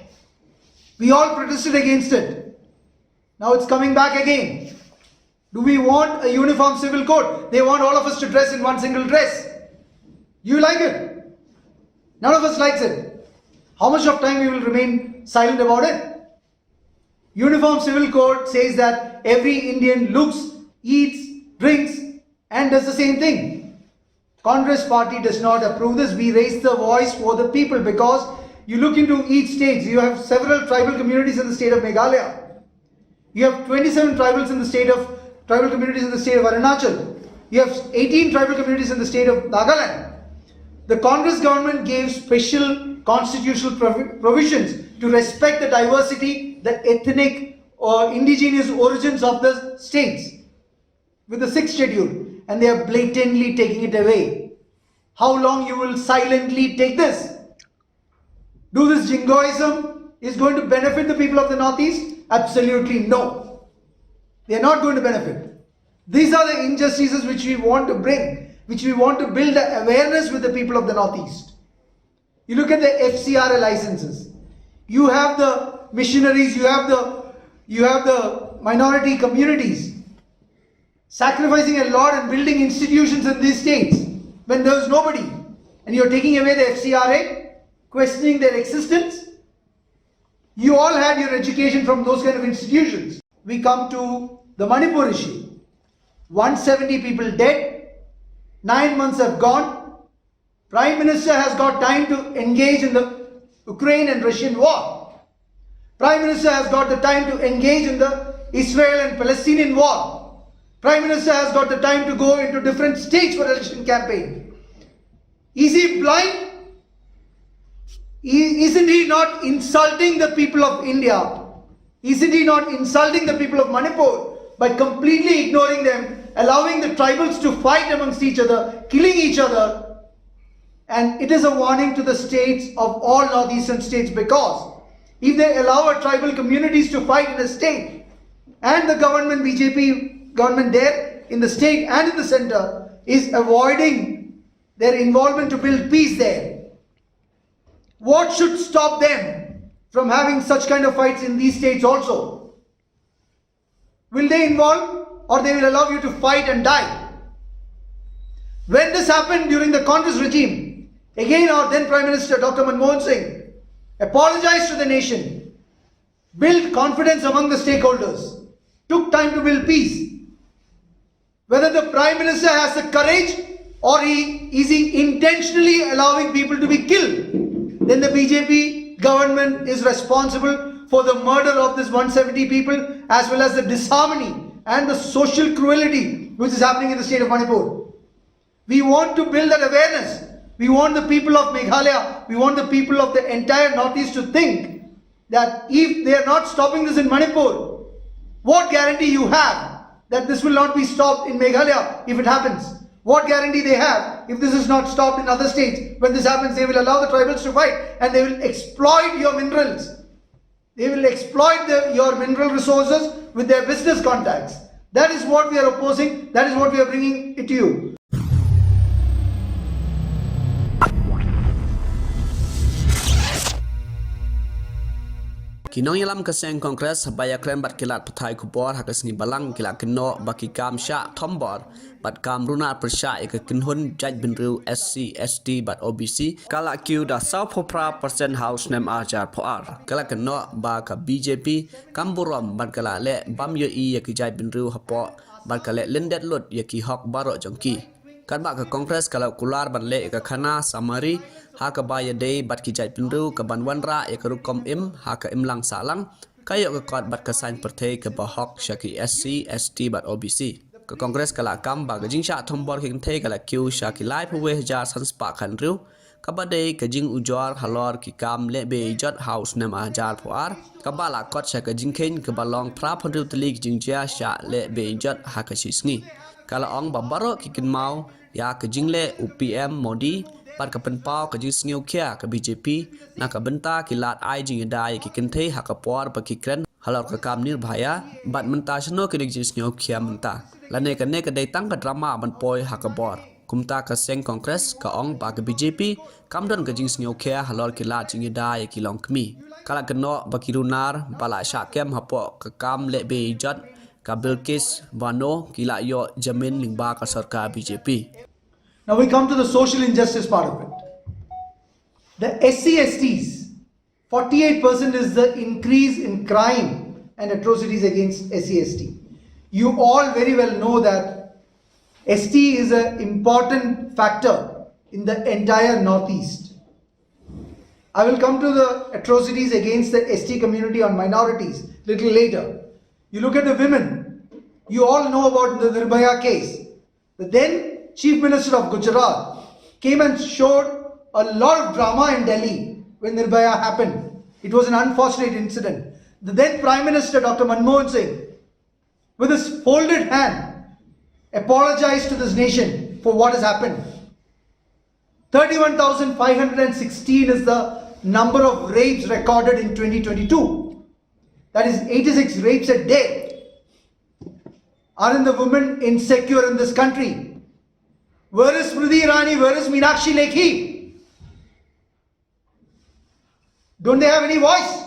We all protested against it. Now it's coming back again. Do we want a uniform civil code? They want all of us to dress in one single dress. You like it? None of us likes it. How much of time we will remain silent about it? Uniform Civil Code says that every Indian looks, eats, drinks, and does the same thing. Congress party does not approve this. We raise the voice for the people because you look into each state, you have several tribal communities in the state of Meghalaya. You have twenty-seven tribals in the state of, tribal communities in the state of Arunachal. You have eighteen tribal communities in the state of Nagaland. The Congress government gave special constitutional provi-, provisions to respect the diversity, the ethnic or indigenous origins of the states with the sixth schedule, and they are blatantly taking it away. How long you will silently take this? Do this jingoism is going to benefit the people of the Northeast? Absolutely no. They are not going to benefit. These are the injustices which we want to bring, which we want to build the awareness with the people of the Northeast. You look at the F C R A licenses. You have the missionaries, you have the, you have the minority communities sacrificing a lot and building institutions in these states. when there was nobody, and you're taking away the F C R A, questioning their existence. You all had your education from those kind of institutions. We come to the Manipur issue. one seventy people dead, nine months have gone. Prime Minister has got time to engage in the Ukraine and Russian war. Prime Minister has got the time to engage in the Israel and Palestinian war. Prime Minister has got the time to go into different states for election campaign. Is he blind? Isn't he not insulting the people of India? Isn't he not insulting the people of Manipur by completely ignoring them, allowing the tribals to fight amongst each other, killing each other? And it is a warning to the states of all northeastern states, because if they allow a tribal communities to fight in a state, and the government, B J P government there in the state and in the center, is avoiding their involvement to build peace there, what should stop them from having such kind of fights in these states also? Will they involve, or they will allow you to fight and die? When this happened during the Congress regime, again our then Prime Minister Doctor Manmohan Singh apologized to the nation, built confidence among the stakeholders, took time to build peace. Whether the Prime Minister has the courage or he is he intentionally allowing people to be killed, then the B J P government is responsible for the murder of this one seventy people, as well as the disharmony and the social cruelty which is happening in the state of Manipur. We want to build that awareness. We want the people of Meghalaya, we want the people of the entire Northeast to think that if they are not stopping this in Manipur, what guarantee you have that this will not be stopped in Meghalaya if it happens? What guarantee they have if this is not stopped in other states? When this happens, they will allow the tribals to fight and they will exploit your minerals. They will exploit the, your mineral resources with their business contacts. That is what we are opposing. That is what we are bringing it to you. Ki nongïalam ka seng Congress ba ïakren bad ki lad pathai khubor ha ka sngi Balang ki la kynnoh ba ki kam shah thombor bad kam runar pyrshah ïa ka kynhun jaitbynriew S C, S T bad O B C ka la kiew da saw phew phra percent ha u snem ar hajar phew ar. Ka la kynnoh ba ka B J P kam burom bad ka la leh bam ïohi ïa ki jaitbynriew hapoh bad ka leh lyndet lut ïa ki hok baroh jong ki. Katba ka Congress ka la kular ban leh ïa ka khana samari ha kaba ïadei bad ki jaitbynriew ka ban wanrah ïa ka rukom im ha ka imlang sahlang, ka ïoh ka kot bad ka saiñ pyrthei kaba hok sha ki S C, S T bad O B C. Ka Congress ka la kam ba ka jingshah thombor ki kynthei ka la kiew sha ki laiphew wei hajar san spah khathynriew, kaba dei ka jingujor halor ki kam leh beh jot ha u snem ar hajar phew ar, kaba la kot sha ka jingkheiñ kaba long phra phew hynriew tylli ki jingjia shah leh beh jot ha ka shi sngi. Ka la ong ba baroh ki kynmaw ïa ka jingleh u P M Modi bad ka pynpaw ka jingsngewkhia ka B J P na ka bynta ki lad ai jingïada ïa ki kynthei ha ka por ba ki kren halor ka kam Nirbhaya, bad mynta shano kine ki jingsngewkhia mynta? Lane kane ka dei tang ka drama ban poi ha ka bor? Kumta ka seng Congress ka ong ba ka B J P kam don ka jingsngewkhia halor ki lad jingïada ïa ki longkmie. Ka la kynnoh ba ki runar ba la shah kem hapoh ka kam leh beh jot ka Bilkis Bano ki la ïoh jamin lyngba ka sorkar B J P. Now we come to the social injustice part of it. The S C S Ts, forty-eight percent is the increase in crime and atrocities against S C S T. You all very well know that S T is an important factor in the entire Northeast. I will come to the atrocities against the S T community on minorities little later. You look at the women, you all know about the Nirbhaya case. The then Chief Minister of Gujarat came and showed a lot of drama in Delhi when Nirbhaya happened. It was an unfortunate incident. The then Prime Minister Doctor Manmohan Singh, with his folded hand, apologized to this nation for what has happened. thirty-one thousand five hundred sixteen is the number of rapes recorded in twenty twenty-two. That is eighty-six rapes a day are in the women insecure in this country. Where is Smriti Irani? Where is Meenakshi Lekhi? Don't they have any voice?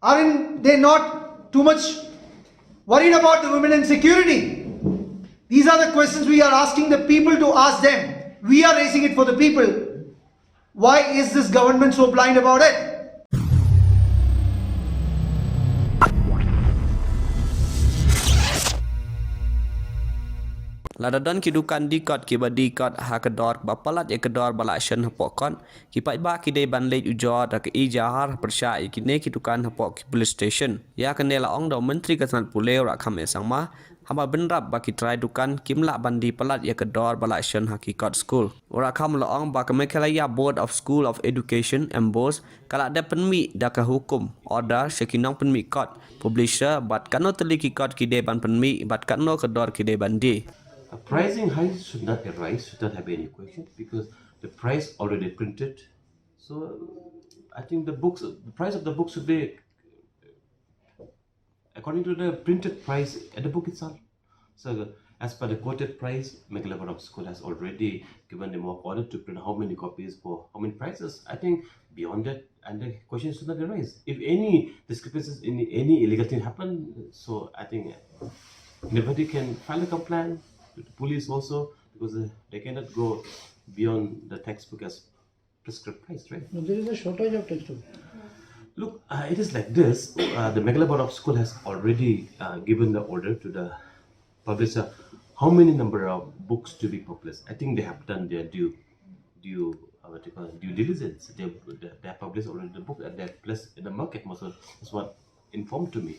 Aren't they not too much worried about the women and security? These are the questions we are asking the people to ask them. We are raising it for the people. Why is this government so blind about it? Lada don ki dukan dih kot kiba dih kot ha ka dor ba palat ïa ka dor ba la shon hapoh kot, ki paidbah ki dei ban leit ujor da ka ijahar pyrshah ïa kine ki dukan hapoh ki police station. Ïa kane la ong da u Myntri ka tnat pule u Rakham E Sangma, haba bynrap ba ki trai dukan kim lah ban dih palat ïa ka dor ba la shon ha ki kot skul. U Rakham u la ong ba ka Meghalaya Board of School of Education, MBOSE, ka la dep pynmih da ka hukum, order, sha ki nongpynmih kot, publisher, bad katno tylli ki kot ki dei ban pynmih, bad katno ka dor ki dei ban dih. A pricing hike should not arise, should not have any question, because the price already printed. So I think the books, the price of the books should be according to the printed price at the book itself. So as per the quoted price, Meghalaya Board of School has already given them work order to print how many copies for how many prices. I think beyond that, and the question should not arise. If any discrepancies, any, any illegal thing happen, so I think, uh, anybody can file a complaint to the police also, because, uh, they cannot go beyond the textbook as prescribed price, right? No, there is a shortage of textbook. Look, uh, it is like this. Uh, the Meghalaya Board of School has already, uh, given the order to the publisher how many number of books to be published. I think they have done their due, due, uh, what you call it, due diligence. They, they, they have published already the book and they have placed in the market. Most of, that's what informed to me.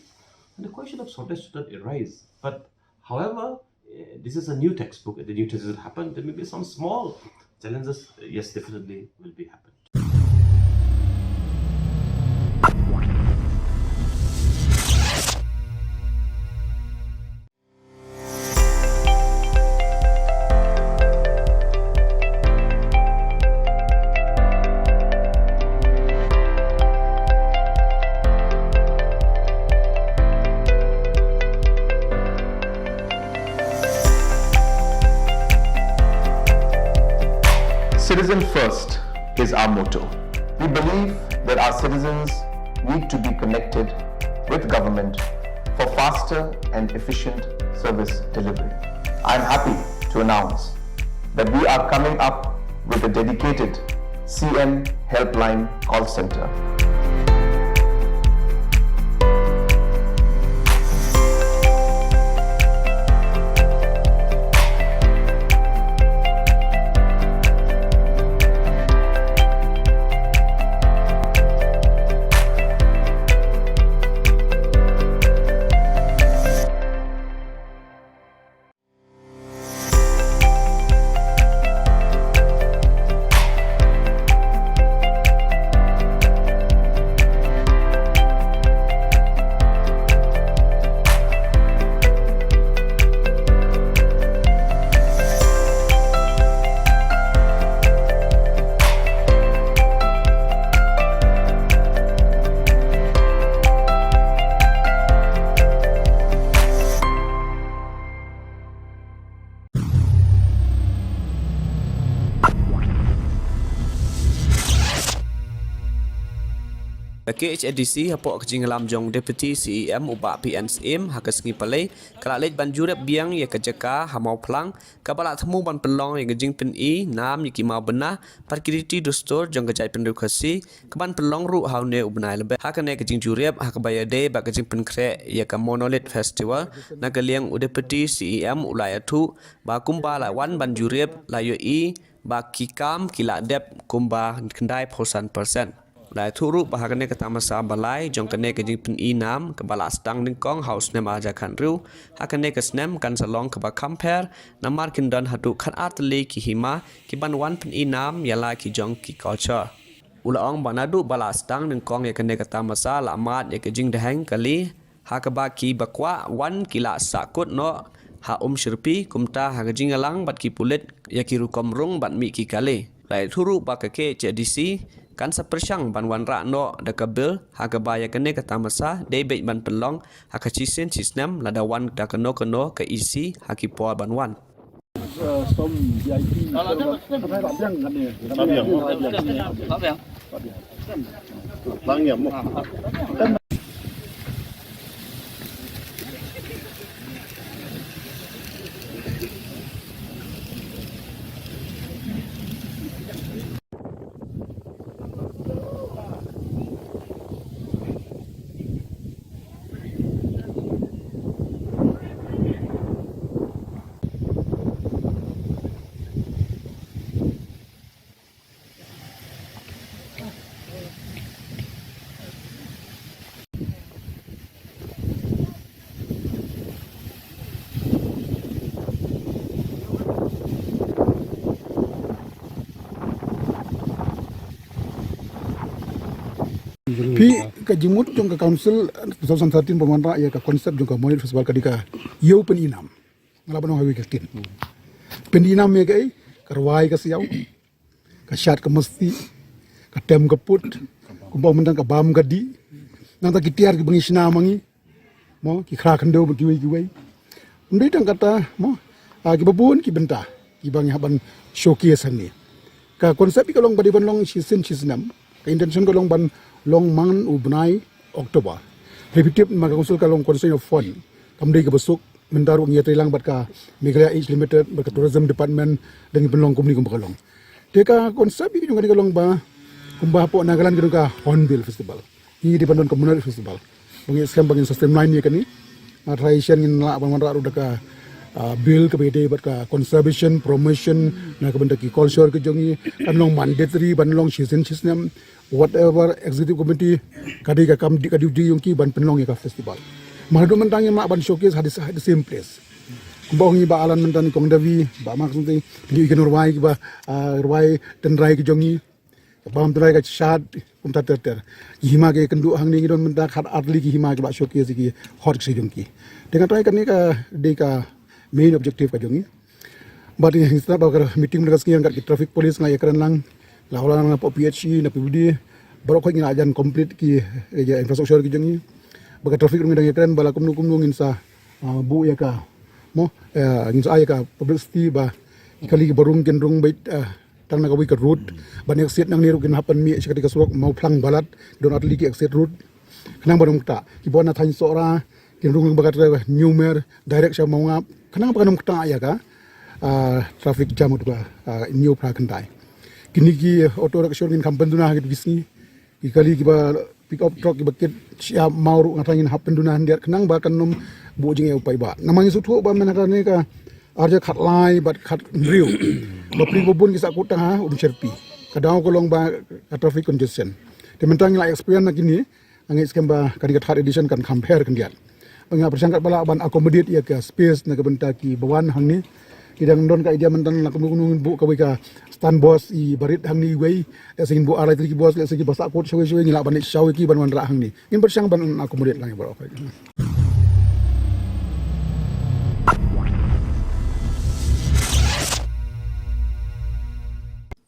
And the question of shortage should not arise. But however, uh, this is a new textbook. The new textbook will happen. There may be some small challenges. Yes, definitely will be happen. Citizen first is our motto. We believe that our citizens need to be connected with government for faster and efficient service delivery. I am happy to announce that we are coming up with a dedicated C M Helpline call center. Ka K H A D C hapoh ka jingïalam jong Deputy C E M u Bah P N Syiem ha ka sngi Palei ka la leit ban jurip biang ïa ka jaka ha Mawphlang kaba la thmu ban pynlong ïa ka jingpyni nam ïa ki mawbynna bad ki riti dustur jong ka jaitbynriew Khasi, kaban pynlong ruh ha une u bnai Lber. Ha kane ka jingjurip ha kaba ïadei bad ka jingpynkhreh ïa ka Monolith Festival, na ka liang u Deputy C E M u la ïathuh ba kumba la wan ban jurip la ïohi ba ki kam ki la dep kumba khyndai phew san percent. La ïathuh ruh ba ha kane ka tamasa ba lai jong kane ka jingpyni nam kaba la sdang nyngkong ha u snem ar hajar khathynriew, ha kane ka snem kan sa long kaba kham pher namar kin don haduh khatar tylli ki hima kiban wan pyni nam ïa la ki jong ki culture. U la ong ba naduh ba la sdang nyngkong ïa kane ka tamasa la mad ïa ka jingdheng kali ha kaba kiba kwah wan ki la sahkut noh ha Umshyrpi, kumta ha ka jingïalang bad ki pulit ïa ki rukom rung bad mih ki kali. La ïathuh ruh ba ka K H A D C kan sa pyrshang ban wanrah noh da ka bill ha kaba ïa kane ka tamasa dei beit ban pynlong ha ka shisien shisnem lada wan da kano kano ka E C ha ki por ban wan. Te ka jingmut jong ka council two thousand thirteen ban wanrah ïa ka concept jong ka Monit Festival ka dei ka ïew pyni nam. Nga lah ban ong ha kawei ka ktien. Pyni nam ïa kaei? Ka rwai ka siaw, ka shad ka masti, ka tem ka put, kumba mynta ka bam ka dih. Nangta ki tiar kiba ngi shna ma ngi, mo, ki khra khyndew bad kiwei kiwei. Ym dei tang kata, mo, ah, kiba bun ki bynta kiba ngi hap ban showcase hangne. Ka concept ka long ba dei ban long shisien shisnem. Ka intention ka long ban long man u bnai October. Hynrei phi tip ma ka council ka long concession of fund, kam dei kaba suk. Mynta ruh ngi ïatreilang bad ka Meghalaya Age Limited bad ka Tourism Department, dang pynlong kumne kumba ka long. Te ka concept ka jong kane ka long ba kumba hapoh Nagaland ka don ka Hornbill Festival, ngi dei ban don ka Monit Festival. Ba ngi skhem ba ngin sustain line ïa kane. Nga tharai shen ngin lah ban wanrah ruh da ka, ah, bill kaba ïadei bad ka conservation, promotion na ka bynta ki culture ka jong ngi. Kan long mandatory ban long shisien shisnem. Whatever executive committee ka dei ka kam, ka duty jong ki ban pynlong ïa ka festival. Mar haduh mynta ngim lah ban showcase ha the, ha the same place. Kumba ong i Bah Alan mynta, i Kong Davi, Bah Mark Senti, ki dei ki nongrwai kiba, ah, rwai tynrai ki jong ngi. Bam tynrai ka shad, kumta ter ter. Ki hima ki kynduh hangne ngi don mynta khat ar tylli ki hima kiba showcase ki hok ki seng jong ki. Te nga tharai kane ka dei ka main objective ka jong ngi. Bad ngi sngewthuh ba ka meeting mynta ka sngi ïa ka traffic police nga ïakren lang, la hawla na P H E na P W D, baroh khoit ngi la jan complete ki, eh, infrastructure ki jong ngi. Ba ka traffic ruh ngi dang ïakren ba la kumno kumno ngin sa, ah, buh ïa ka, mo, eh, ngin sa ai ïa ka publicity ba ki kali kiba rung kin rung beit, eh, tang na kawei ka route. Ban exit nangne ruh kin hap ban mih sha kata ka surok Mawphlang Balat, don ar tylli ki exit route. Khnang ban ym ktah. Kiba wan na thaiñ Sohra kin rung lyngba kata ka New Mer direct sha Mawngap. Khnang ba kan ym ktah ïa ka, ah, traffic jam, uta, ah, hynñiew phra khyndai. Kine ki auto rickshaw ngin kham pynduna ha kito ki sngi. Ki kali kiba pick up truck kiba kit shyiap maw ruh nga tharai ngin hap pynduna khyndiat khnang ba kan ym buh jingeh u paidbah. Namar ngi sngewthuh ba mynta kane ka ar hajar khatlai bad khathynriew ba phi ba bun ki sahkut tang ha Umshyrpi. Ka daw ka long ba ka traffic congestion. Te mynta ngi la experience na kine, nga ngeit skhem ba kane ka third edition kan kham pher khyndiat. Nga pyrshang katba lah ban accommodate ïa ka space na ka bynta kiba wan hangne. Ki dang don ka idea mynta la kumno kumno ngin buh kawei ka stand bus iba rit hangne iwei. Lehse ngin buh ar lai tylli ki bus, lehse kiba sahkut shawei shawei ngi lah ban leit shaw ïa ki ban wanrah hangne. Ngin pyrshang ban accommodate lang ïa baroh.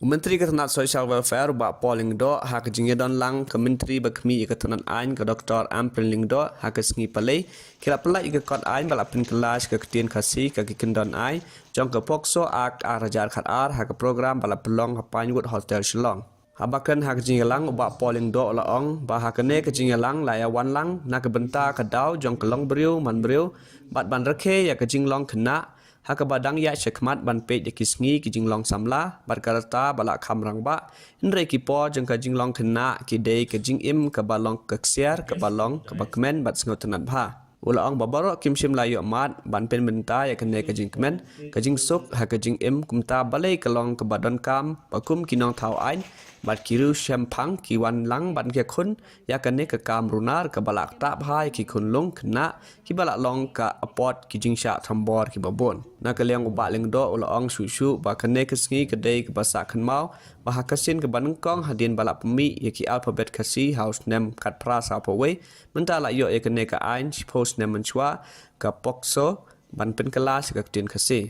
U Myntri ka tnat Social Welfare, u Bah Paul Lyngdoh, ha ka jingïadon lang ka Myntri ba khmih ïa ka tnat aiñ, ka Doktor Ampareen Lyngdoh, ha ka sngi Palei, ki la pynlait ïa ka kot aiñ ba la pynkylla sha ka ktien Khasi ka ki kyndon aiñ jong ka POCSO Act ar hajar khatar, ha ka program ba la pynlong ha Pinewood Hotel Shillong. Haba kren ha ka jingïalang, u Bah Paul Lyngdoh u la ong ba ha kane ka jingïalang la ïa wan lang na ka bynta ka daw jong ka longbriew manbriew bad ban rakhe ïa ka jinglong khynnah, ha kaba dang ïaid shakhmat ban peit ïa ki sngi ki jinglong samla bad ka rta ba la kham rangbah, hynrei ki por jong ka jinglong khynnah ki dei ka jingim kaba long ka ksiar, kaba long kaba kmen bad sngewtynnat bha. U la ong ba baroh kim shym la ïoh mad ban pynbynta ïa kane ka jingkmen ka jingsuk ha ka jingim, kumta balei ka long kaba donkam ba kum ki nongthaw aiñ bad ki riewshemphang ki wan lang ban ïakhun ïa kane ka kam runar kaba la ktah bha ïa ki khunlung khynnah kiba la long ka apot ki jingshah thombor kiba bun. Na ka liang u Bah Lyngdoh u la ong shuh shuh ba kane ka sngi ka dei kaba sah kynmaw ba ha ka sien kaba nyngkong hadien ba la pynmih ïa ki alphabet Khasi ha u snem khatphra sawphew wei, mynta la ïoh ïa kane ka aiñ shiphew snem mynshuwa, ka POCSO, ban pynkylla sha ka ktien Khasi.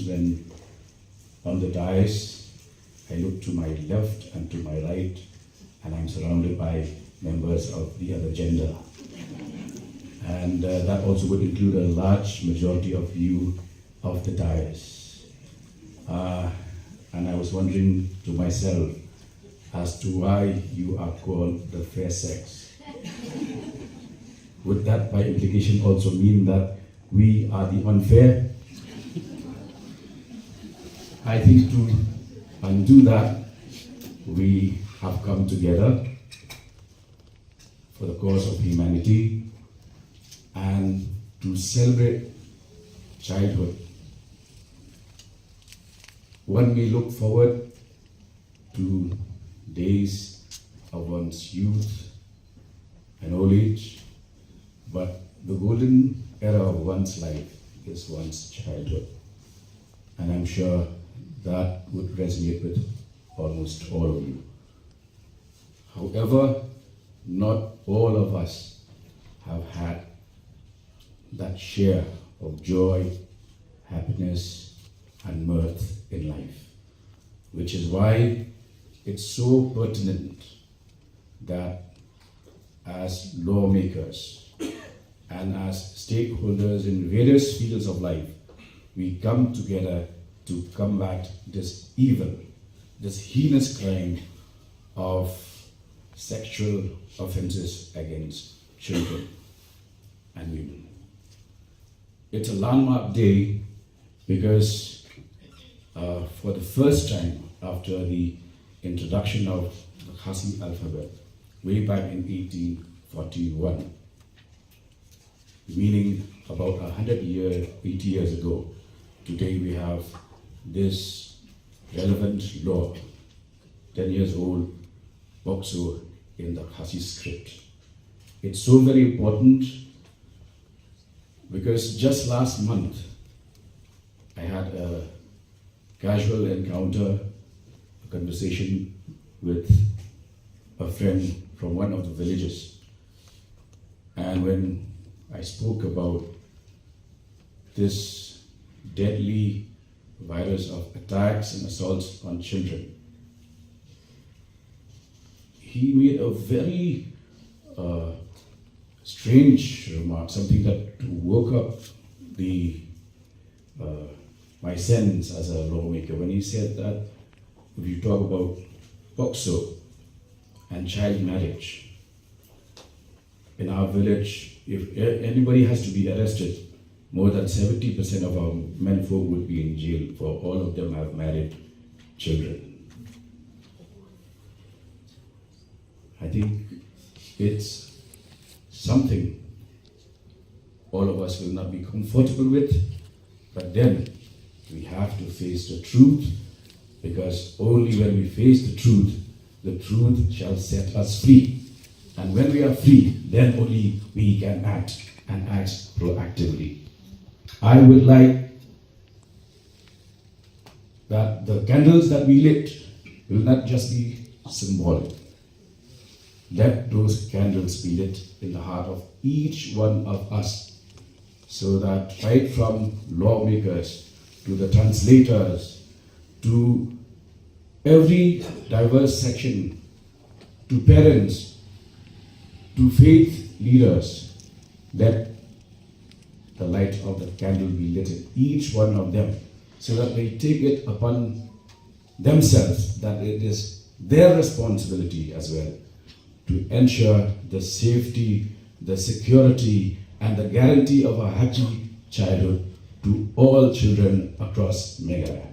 When on the dais, I look to my left and to my right, and I'm surrounded by members of the other gender. And, uh, that also would include a large majority of you of the dais. Uh, and I was wondering to myself as to why you are called the fair sex. Would that by implication also mean that we are the unfair? I think to undo that, we have come together for the cause of humanity and to celebrate childhood. One may look forward to days of one's youth and old age, but The golden era of one's life is one's childhood. And I'm sure that would resonate with almost all of you. However, not all of us have had that share of joy, happiness, and mirth in life, which is why it's so pertinent that as lawmakers and as stakeholders in various fields of life, we come together to combat this evil, this heinous crime of sexual offenses against children and women. It's a landmark day because, uh, for the first time after the introduction of the Khasi alphabet way back in eighteen forty-one, meaning about a hundred year, eighty years ago, today we have this relevant law, ten years old, POCSO, in the Khasi script. It's so very important because just last month I had a casual encounter, a conversation with a friend from one of the villages. And when I spoke about this deadly virus of attacks and assaults on children, he made a very, uh, strange remark, something that woke up the, uh, my sense as a lawmaker when he said that if you talk about POCSO and child marriage, in our village, if a- anybody has to be arrested, more than seventy percent of our men folk would be in jail, for all of them have married children. I think it's something all of us will not be comfortable with, but then we have to face the truth, because only when we face the truth, the truth shall set us free. And when we are free, then only we can act and act proactively. I would like that the candles that we lit will not just be symbolic. Let those candles be lit in the heart of each one of us, so that right from lawmakers to the translators to every diverse section, to parents, to faith leaders, let the light of the candle be lit in each one of them, so that they take it upon themselves that it is their responsibility as well to ensure the safety, the security, and the guarantee of a happy childhood to all children across Meghalaya.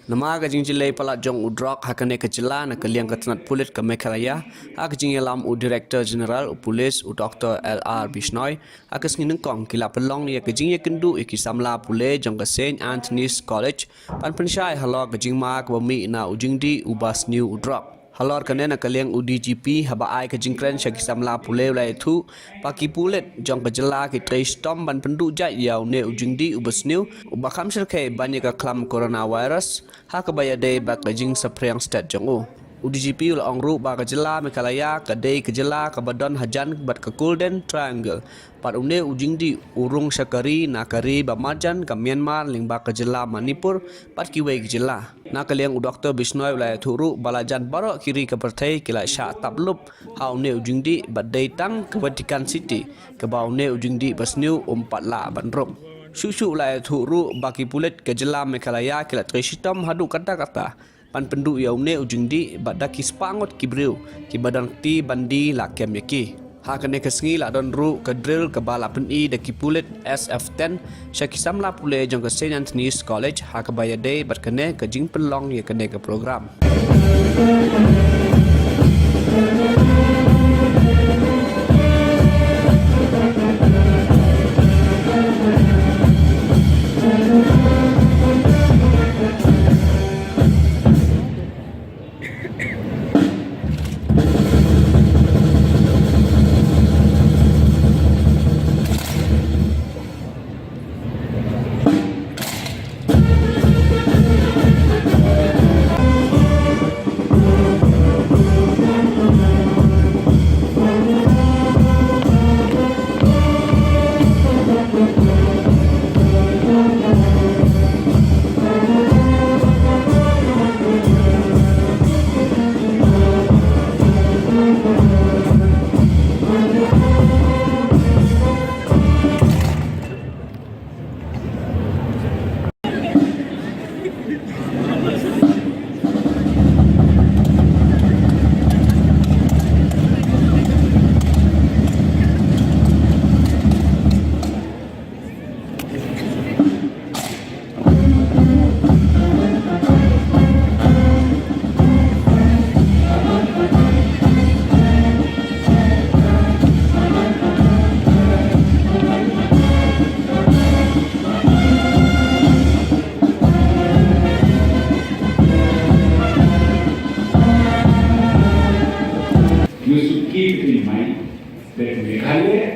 Namar ka jingjyllei palat jong u drok ha kane ka jylla, na ka liang ka tnat pulit ka Meghalaya, ha ka jingïalam u Director General u Police u Doctor L R Bishnoi, ha ka sngi nyngkong ki la pynlong ïa ka jingïakynduh ïa ki samla pule jong ka Saint Anthony's College ban pynshai halor ka jingma kaba mih na u jingdih uba sniew u drok. Halor kane, na ka liang u D G P haba ai ka jingkren sha ki samla pule u la ïathuh ba ki pulit jong ka jylla ki trei shitom ban pynduh jait ïa une u jingdih uba sniew uba kham shyrkhei ban ïa ka khlam coronavirus, ha kaba ïadei bad ka jingsaphriang stet jong u. U D G P u la ong ruh ba ka jylla Meghalaya ka dei ka jylla kaba don hajan bad ka Golden Triangle, bad une u jingdih u rung sha ka ri na ka ri ba marjan ka Myanmar lyngba ka jylla Manipur bad kiwei ki jylla. Na ka liang u Doctor Bishnoi u la ïathuh ruh ba la jan baroh ki ri ka pyrthei ki la shah tap lup ha une u jingdih bad dei tang ka Vatican City kaba une u jingdih ba sniew um pat lah ban rung. Shuh shuh u la ïathuh ruh ba ki pulit ka jylla Meghalaya ki la trei shitom haduh katta katta ban pynduh ïa une u jingdih bad da ki spah ngut ki briew kiba don kti ban die la kem ïa ki. Ha kane ka sngi la don ruh ka drill kaba la pyni da ki pulit S F ten sha ki samla pule jong ka Saint Anthony's College ha kaba ïadei bad kane ka jingpynlong ïa kane ka program.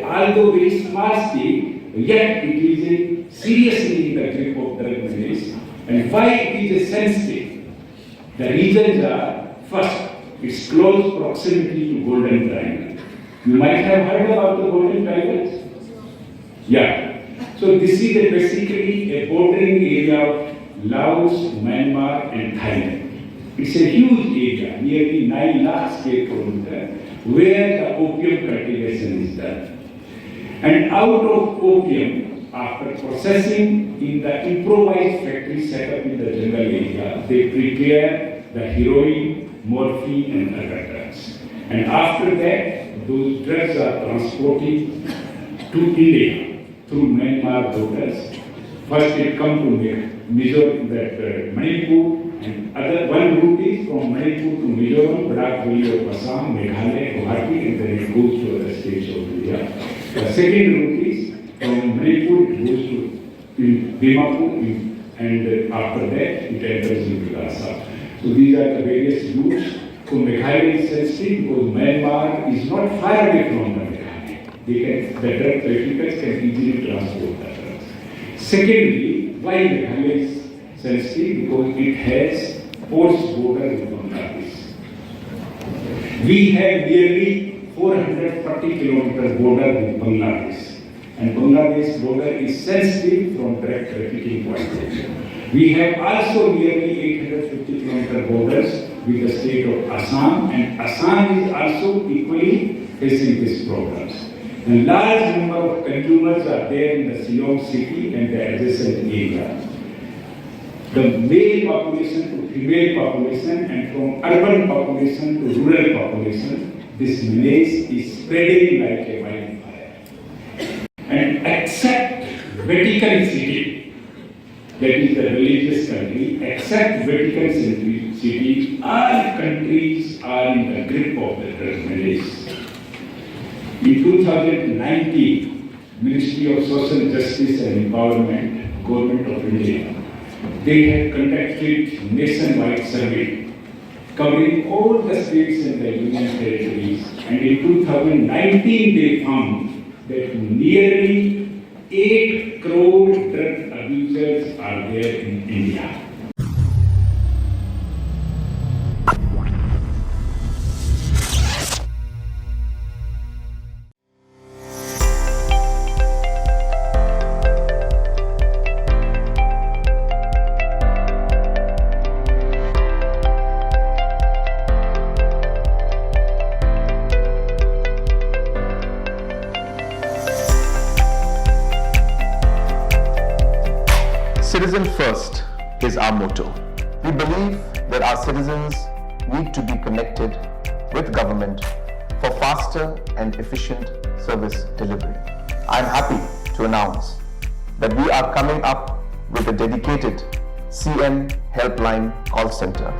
Although very small state, yet it is a seriously in the grip of drug menace. And why it is a sensitive? The reasons are, first, its close proximity to Golden Triangle. You might have heard about the Golden Triangle. Yeah. So this is a basically a bordering area of Laos, Myanmar and Thailand. It's a huge area, nearly nine lakh square kilometer, where the opium cultivation is done. And out of opium, after processing in the improvised factory set up in the jungle area, they prepare the heroin, morphine and other drugs. And after that, those drugs are transported to India through Myanmar borders. First it come to Mi-, Mizo-, that, uh, Manipur, and other one route is from Manipur to Mizoram, Barak Valley of Assam, Meghalaya, Guwahati, and then it goes to other states of India. The second route is from Manipur, it goes to in Dimapur, in, and, uh, after that it enters into the Assam. So these are the various routes. So Meghalaya is sensitive because Myanmar is not far away from the Meghalaya. They can, the drug traffickers can easily transport the drugs. Secondly, why Meghalaya is sensitive? Because it has porous border with Bangladesh. We have nearly four hundred forty kilometer border with Bangladesh. And Bangladesh border is sensitive from drug trafficking point of view. We have also nearly eight hundred fifty kilometer borders with the state of Assam, and Assam is also equally facing these problems. A large number of consumers are there in the Shillong city and the adjacent area. The male population to female population and from urban population to rural population, this menace is spreading like a wildfire. And except Vatican City, that is the religious country, except Vatican City, all countries are in the grip of the drug menace. In two thousand nineteen, Ministry of Social Justice and Empowerment, Government of India, they have conducted nationwide survey covering all the states and the union territories, and in two thousand nineteen they found that nearly eight crore drug abusers are there in India. Citizen first is our motto. We believe that our citizens need to be connected with government for faster and efficient service delivery. I am happy to announce that we are coming up with a dedicated C M Helpline call center.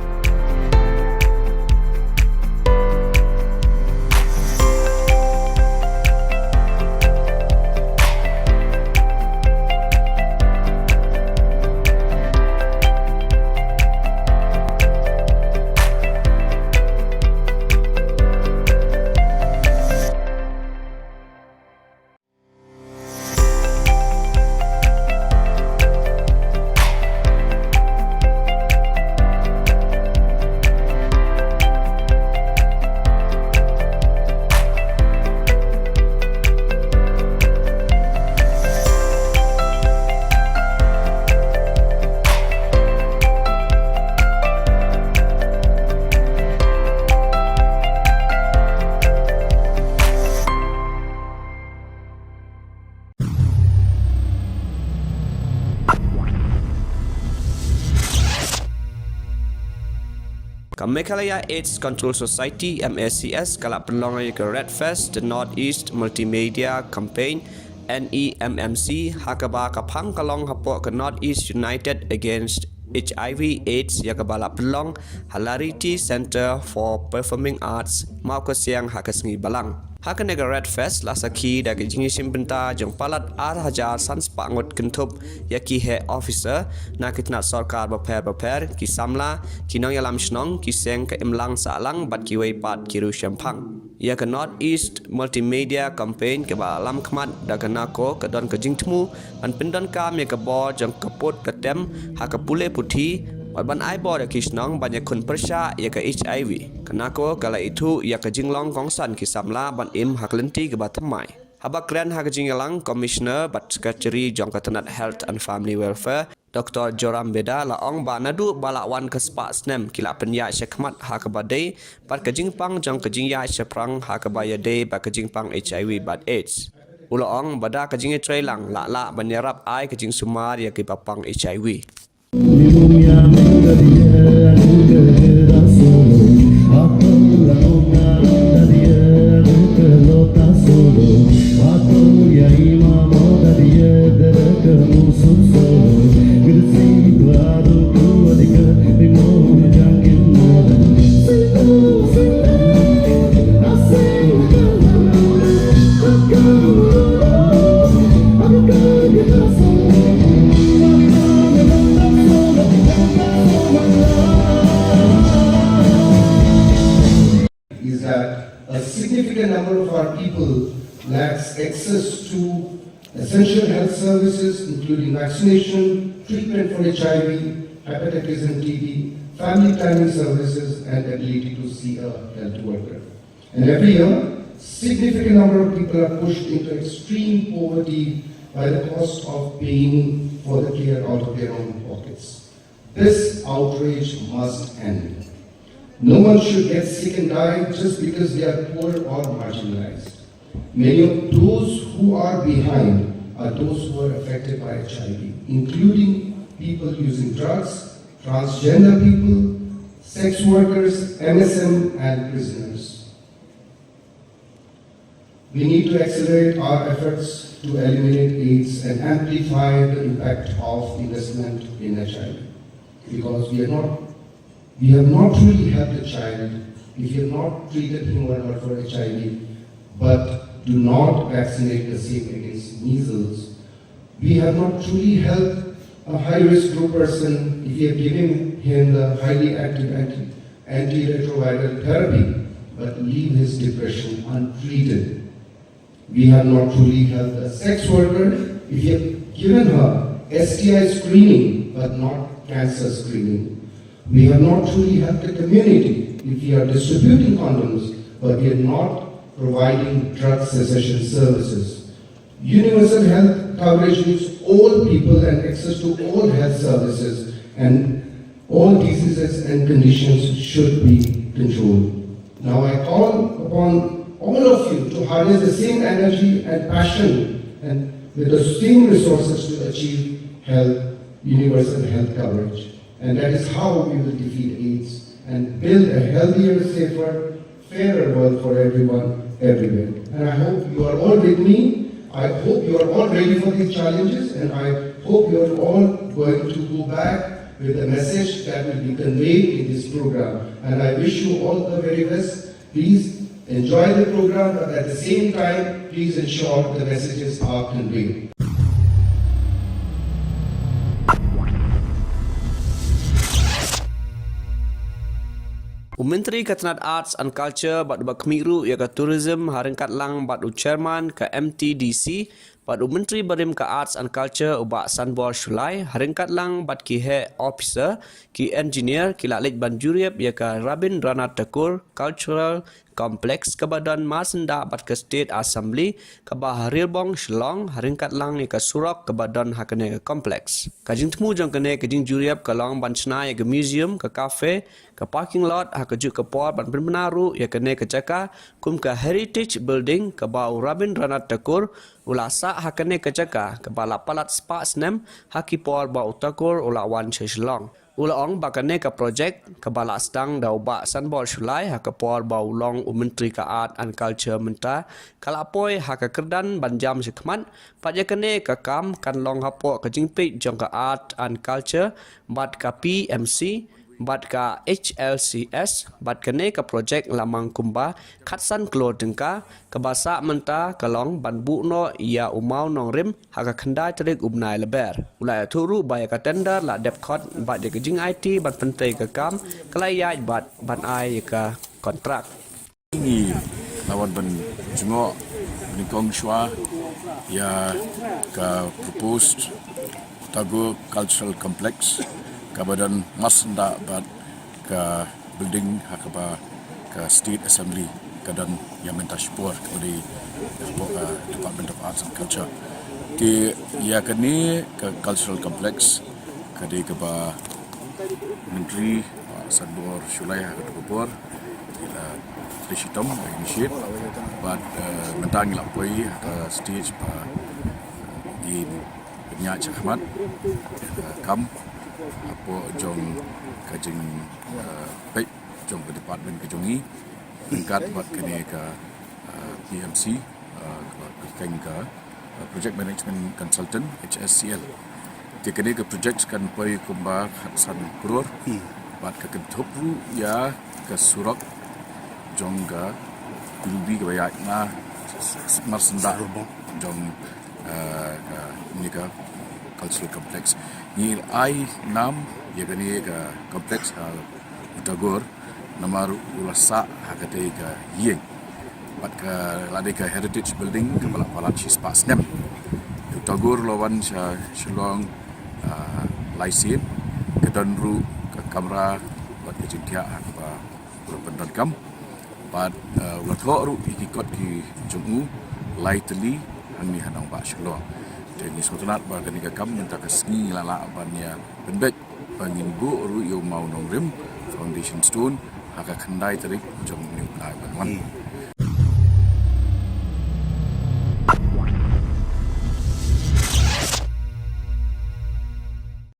Ka Meghalaya AIDS Control Society, M A C S, ka la pynlong ïa ka Red Fest, the Northeast Multimedia Campaign, N E M M C, ha kaba ka phang ka long hapoh ka Northeast United Against H I V AIDS, ïa kaba la pynlong ha Lariti Centre for Performing Arts, Mawkasiang, ha ka sngi Balang. Ha kane ka Red Fest la sakhi da ka jingïashim bynta jong palat ar hajar san spah ngut kynthup ïa ki heh officer na ki tnat sorkar bapher bapher, ki samla, ki nongïalam shnong, ki seng ka imlang sahlang bad kiwei pat ki riew shemphang. Ïa ka North East Multimedia Campaign kaba lam khmat da ka NACO ka don ka jingthmu ban pyndonkam ïa ka bor jong ka pud ka tem ha ka pule puthi bad ban ai bor ïa ki shnong ban ïakhun pyrshah ïa ka HIV. Ka NACO ka la ithuh ïa ka jinglong kongsan ki samla ban im ha ka lynti kaba thymmai. Haba kren ha ka jingïalang, Commissioner bad Secretary jong ka tnat Health and Family Welfare, Doctor Joram Beda la ong ba naduh ba la wan ka spah snem ki la pynïaid shakhmat ha kaba dei bad ka jingpang jong ka jingïaid shaphrang ha kaba ïadei bad ka jingpang HIV bad AIDS. U la ong ba da ka jingïatreilang la lah ban ïarap ai ka jingsumar ïa kiba pang HIV. Is that a significant number of our people lacks access to essential health services, including vaccination, treatment for HIV, hepatitis and TB, family planning services, and ability to see a health worker. And every year, significant number of people are pushed into extreme poverty by the cost of paying for the care out of their own pockets. This outrage must end. No one should get sick and die just because they are poor or marginalized. Many of those who are behind are those who are affected by HIV, including people using drugs, transgender people, sex workers, MSM, and prisoners. We need to accelerate our efforts to eliminate AIDS and amplify the impact of investment in HIV, because we are not, we have not truly helped a child if we have not treated him or her for HIV, but do not vaccinate the same against measles. We have not truly helped a high-risk group person if we have given him the highly active anti, antiretroviral therapy, but leave his depression untreated. We have not truly helped a sex worker if we have given her STI screening, but not cancer screening. We have not truly helped the community if we are distributing condoms, but we are not providing drug cessation services. Universal health coverage means all people and access to all health services and all diseases and conditions should be controlled. Now I call upon all of you to harness the same energy and passion and with the same resources to achieve health, universal health coverage. And that is how we will defeat AIDS and build a healthier, safer, fairer world for everyone, everywhere. And I hope you are all with me. I hope you are all ready for these challenges, and I hope you are all going to go back with a message that will be conveyed in this program. And I wish you all the very best. Please enjoy the program, but at the same time, please ensure the messages are conveyed. U Myntri ka tnat Arts and Culture bad uba khmih ruh ïa ka Tourism ha ryngkat lang bad u Chairman ka MTDC bad u Myntri barim ka Arts and Culture u Bah Sanbor Shullai ha ryngkat lang bad ki heh officer, ki engineer ki la leit ban jurip ïa ka Rabindranath Tagore Cultural Complex kaba don marsyndah bad ka State Assembly kaba ha Rilbong Shillong ha ryngkat lang ïa ka surok kaba don ha kane ka complex. Ka jingthmu jong kane ka jingjurip ka long ban shna ïa ka museum, ka cafe, ka parking lot ha kajuh ka por ban pynbna ruh ïa kane ka jaka kum ka heritage building kaba u Rabindranath Tagore u la sah ha kane ka jaka kaba la palat spah snem ha ki por ba u Tagore u la wan sha Shillong. U la ong ba kane ka projek kaba la sdang da u Bah Sanbor Shullai ha ka por ba u long u Myntri ka Art and Culture mynta ka la poi ha ka kyrdan ban jam shakhmat bad ïa kane ka kam kan long hapoh ka jingpeit jong ka Art and Culture bad ka PMC bad ka HLCS bad kane ka projek la mang kumba khatsan klur tyngka kaba sah mynta ka long ban buh noh ïa u mawnongrim ha ka khyndai tarik u bnai Lber. U la ïathuh ruh ba ïa ka tender la dep khot bad ïa ka jingaiti ban pyntreikam ka la ïaid bad ban ai ïa ka kontrak. Ngi Lawan ban jngoh nyngkong shuwa ïa ka proposed Tagore Cultural Complex kaba don marsyndah bad ka building ha kaba ka State Assembly ka don ïa mynta shipor kaba dei ka Department of Arts and Culture. Te ïa kane ka cultural complex ka dei kaba Myntri Bah Sanbor Shullai ha kato ka por i la trei shitom, i la initiate bad mynta ngi la poi ha ka stage ba ngin pynïaid shakhmat ka kam hapoh jong ka jingpeit jong ka department ka jong ngi ryngkat bad kane ka PMC, kaba kyrteng ka Project Management Consultant, HSCL. Te kane ka project kan poi kumba khatsan klur bad ka kynthup ruh ïa ka surok jong ka B B B kaba ïaid na marsyndah jong kane ka cultural complex. Ngi ai nam ïa kane ka complex ha u Tagore namar u la sah ha katei ka ïing bad ka la dei ka heritage building kaba la palat shispah snem. U Tagore u la wan sha Shillong lai sien, ka don ruh ka kamra bad ka jingthiah ha kaba u la pyndonkam bad u la thoh ruh ïa ki kot ki jong u lai tylli hangne ha nongbah Shillong. Te ngi sngewtynnat ba kane ka kam mynta ka sngi ngi la lah ban ïa pynbeit ba ngin buh ruh ïa u mawnongrim foundation stone ha ka khyndai tarik jong une u bnai ban wan.